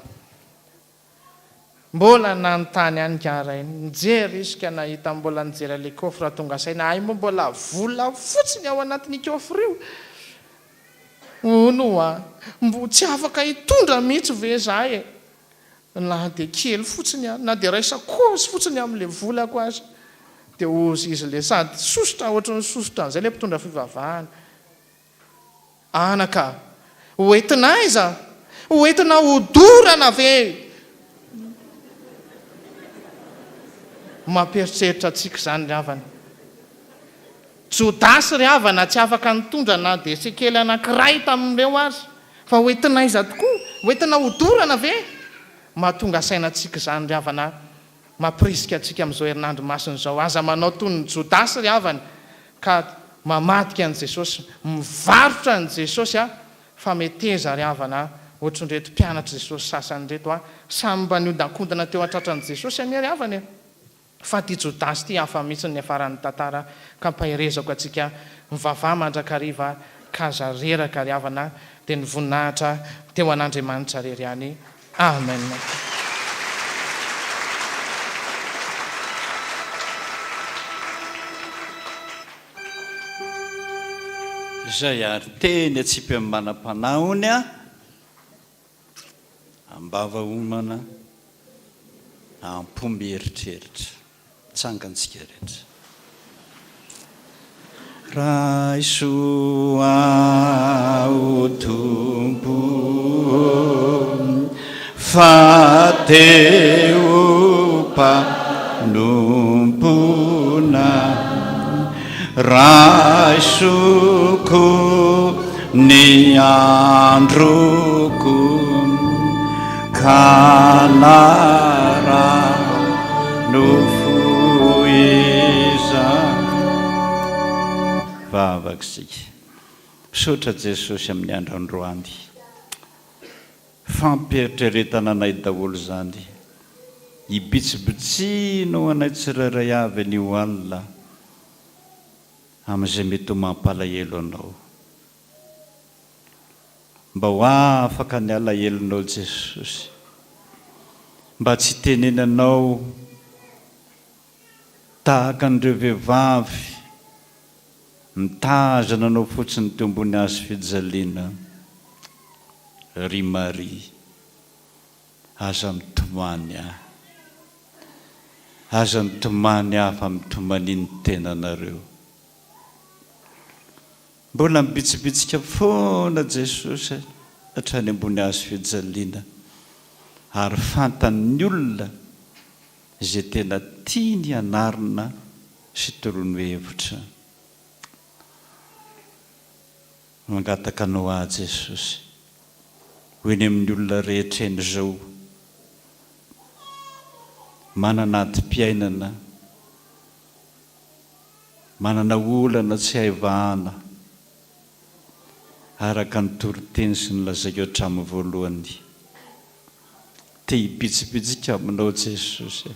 Mbola nanontany ihany ingahy rainy. Nijery izy ka nahita mbola nijery an'ilay coffre tonga saina, hay moa mbola vola fotsiny ao anatin'io coffre io. Hono hoa, mbo tsy afaka hitondra mihitsy ve za e? Na dia kely fotsiny ary, na dia iray sakaosy fotsiny amin'ilay volako aza. Dia hozy izy ilay sady sosotra ohatran'ny sosotra an'izay ilay mpitondra fivavahana. Anaka, ho entina aiza? Ho entina hodorana ve? Mampieritreritra antsika izany ry havana. Jodasy ry havana tsy afaka nitondra na dia sekely anankiray tamin'ireo aza. Fa ho entina aiza tokoa? Ho entina hodorana ve? Mahatonga saina antsika izany ry havana, mampirisika antsika amin'izao herinandro masina izao. Aza manao toy ny Jodasy ry havana ka mamadika an'i Jesosy, mivarotra an'i Jesosy a, fa meteza ry havana ohatrin'ireto mpianatr'i Jesosy sasany ireto a, samy mba niondankondana teo an-tratran'i Jesosy anie ry havana e. Fa ity Jodasy ity hafa mihitsy ny niafaran'ny tantara ka ampaherezako antsika mivavaha mandrakariva ka aza reraka ry havana dia ny voninahitra dia ho an'Andriamanitra rery ihany Amen. Izay ary teny atsipy amin'ny manam-panahy hono a! Am-bava homana, am-po mieritreritra. Tsangantsika rehetra. Raiso aho Tompo ô, fa te ho mpanompona. Raiso koa ny androko ka nara-nofohizako. Vavaka isika. Misaotra Jesosy amin'ny andro androany. Fampieritreretana anay daholo izany. Ibitsibitsino anay tsirairay avy anio alina amin'izay mety ho mampalahelo anao. Mba ho afaka ny alahelonao Jesosy. Mba tsy hitenenanao tahaka an'ireo vehivavy mitazana anao fotsiny teo ambony hazo fijaliana. Ry Maria, aza mitomany ahy. Aza mitomany ahy fa mitomania ny tenanareo. Mbola mibitsibitsika foana Jesosy hatrany ambony hazo fijaliana ary fantany ny olona izay tena tiany hanarina sy torono hevitra. Mangataka Anao aho Jesosy ho eny amin'ny olona rehetra eny izao manana adim-piainana, manana olana tsy hay vahana, araka ny toriteny sy ny lazaiko hatramin'ny voalohany. Te hibitsibitsika aminao Jesosy e.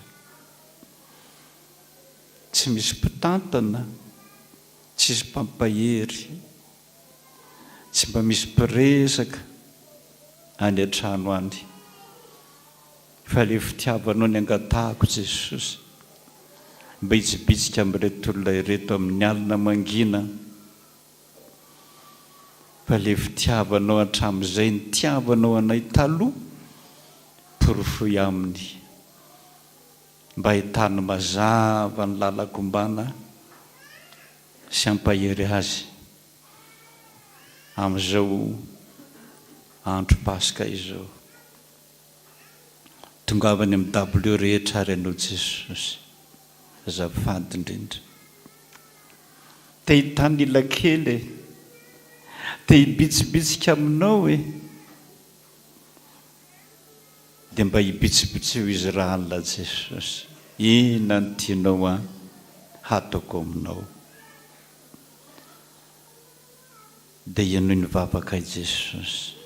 Tsy misy mpitantana, tsisy mpampahery, tsy mba misy mpiresaka any an-trano any. Fa ilay fitiavanao ny angatahako Jesosy mba hitsibitsika amin'ireto olona ireto amin'ny alina mangina fa ilay fitiavanao hatramin'izay nitiavanao anay taloha porofoy aminy mba ahitany mazava ny lalan-kombana sy hampahery azy amin'izao andro Paska izao. Tongava any amin'ny dabilio rehetra ary ianao Jesosy. Azafady indrindra. Te hitanila kely e. Te hibitsibitsika aminao e. Dia mba hibitsibitsio izy rahalina Jesosy. Inona no tianao an hataoko aminao. Dia henoy ny vavakay Jesosy.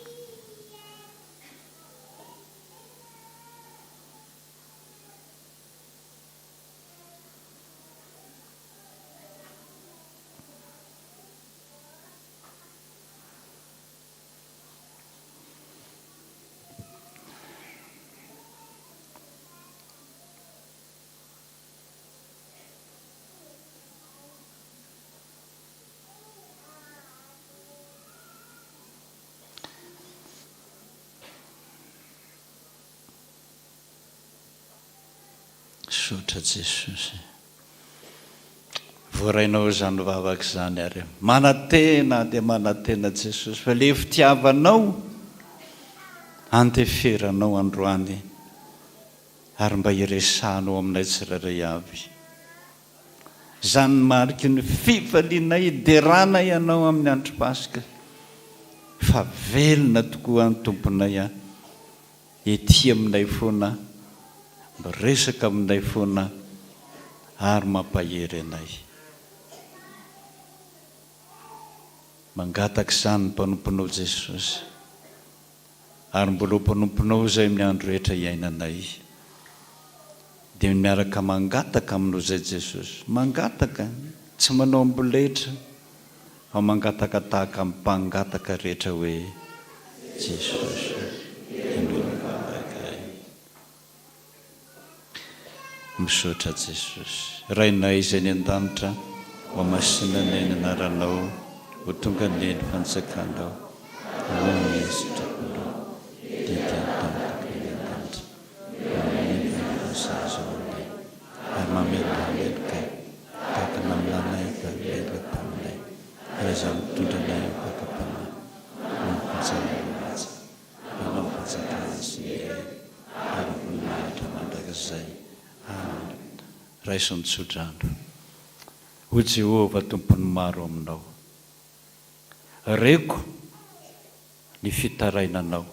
Misaotra Jesosy. Voarainao izany vavaka izany ary manantena dia manantena Jesosy fa le fitiavanao andeferanao androany ary mba hiresahanao aminay tsirairay avy. Izany ny mariky ny fifalianay hideranay Anao amin'ny andro Paska fa velona tokoa ny Tomponay a, ety aminay foana, miresaka aminay foana ary mampahery anay. Mangataka izany ny mpanomponao Jesosy. Ary mbola ho mpanomponao izay amin'ny andro rehetra iainanay. Dia miaraka mangataka aminao izay Jesosy. Mangataka, tsy manao amboletra, fa mangataka tahaka ny mpangataka rehetra hoe, Jesosy, henoy ny vavakay. Misaotra Jesosy. Rainay izay any an-danitra, hohamasina anie ny anaranao, ho tonga anie ny fanjakanao, ho anie ny sitraponao, ety an-tany tahaka ny any an-danitra. Omeo ny hanina sahaza ho anay, ary mamelà. Raiso ny tsodrano. Hoy Jehovah Tompon'ny maro aminao, Reko ny fitarainanao.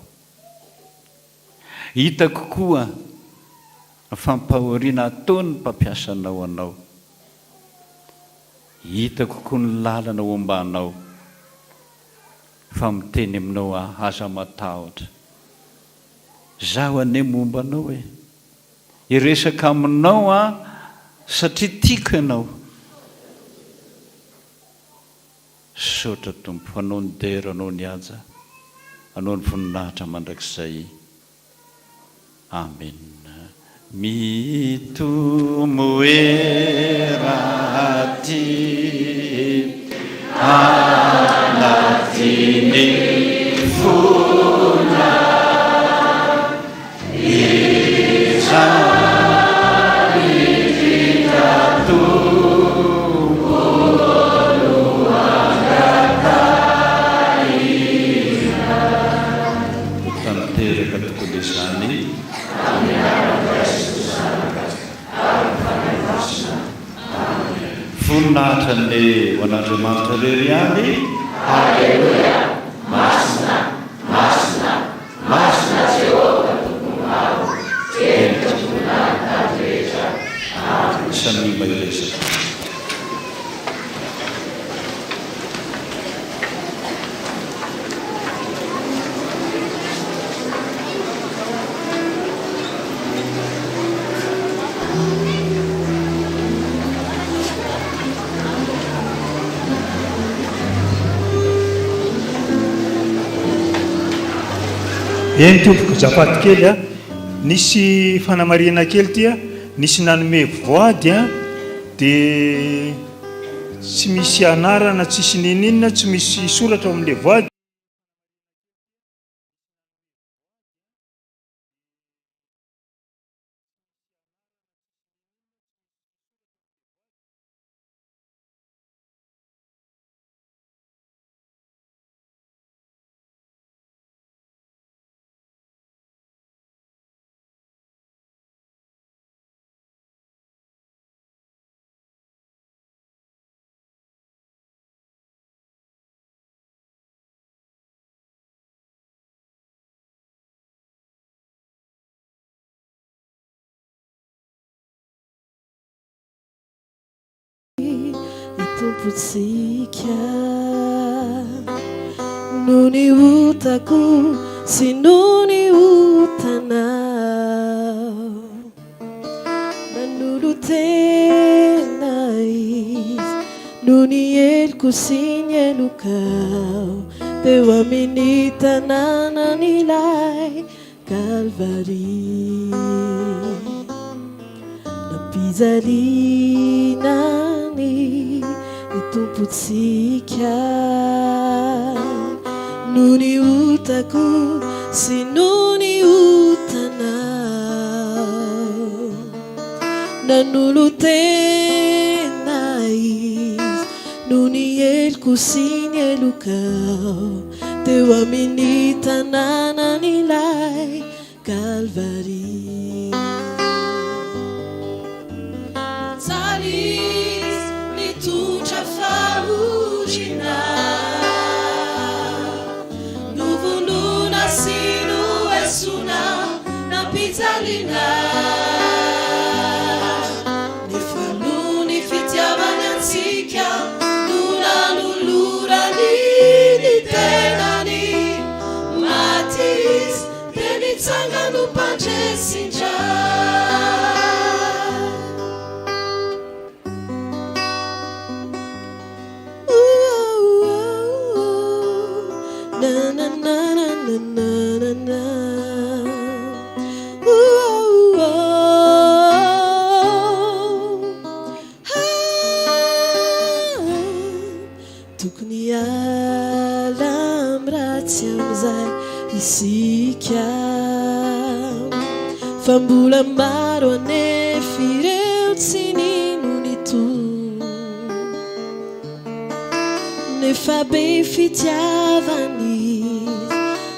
Hitako koa ny fampahoriana ataon'ny mpampiasa anao anao. Hitako koa ny lalana ombanao. Fa miteny aminao aho, aza matahotra. Zaho anie momba anao e. Hiresaka aminao aho satria tiako ianao. Misaotra Tompo, Anao ny dera, Anao ny haja, Anao ny voninahitra mandrakizay. Amen. Mitomoera aty anatin'ny fonay. Tanteraka tokoa izany amin'ny anaran'ny Ray sy ny Zanaka ary ny Fanahy Masina. Amen. Voninahitra anie ho an'Andriamanitra irery ihany. Aleloia! Masina, masina, Masina Jehovah Tompon'ny maro, eny tomponà ny tany rehetra. Amen. Samia mahereza. Eny tompoko, azafady kely a, nisy fanamarihana kely ity a, nisy nanome voady a, dia tsy misy anarana, tsisy n'inon'inona, tsy misy soratra ao amin'ilay voady. Ny Tompontsika. Noho ny otako sy noho ny otanao, nanolo-tena Izy noho ny heloko sy ny helokao, teo amin'ny tanànan'ilay Kalvary. Nampijaliana ny Tompontsika noho ny otako sy noho ny otanao. Nanolo-tena Izy noho ny heloko sy ny helokao. Teo amin'ny tanànan'ilay Kalvary. Nijaly Izy, nitondra fahoriana. Novonoina sy noesoina, nampijaliana. Nefa noho ny fitiavany antsika no nanolorany ny tenany. Maty Izy dia nitsangana ho mpandresy indray. Tokony hiala amin'ny ratsy amin'izay isika Fa mbola maro anefa ireo tsy nino ny Tompo Nefa be fitiavana Izy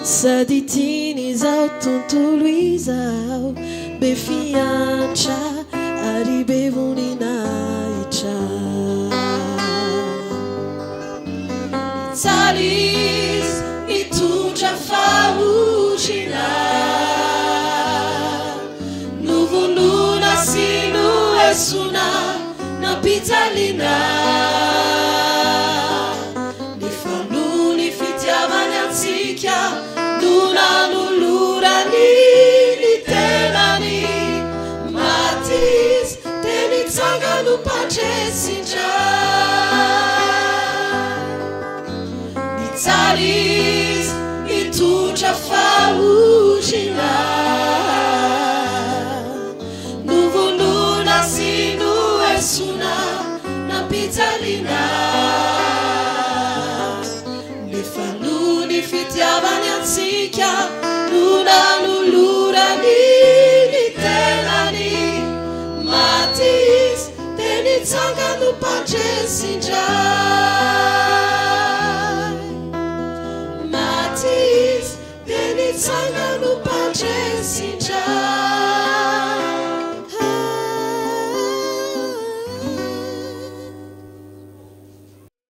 Sady tiany izao tontolo izao Be fiantra ary be voninahitra. noesoina, nampijaliana. Nefa noho ny fitiavany antsika no nanolorany ny tenany. Maty Izy dia nitsangana ho mpandresy indray. Nijaly Izy nitondra fahoriana. Novonoina sy noesoina, nampijaliana. Nefa noho ny fitiavany antsika no nanolorany ny tenany. Maty Izy dia nitsangana ho mpandresy indray.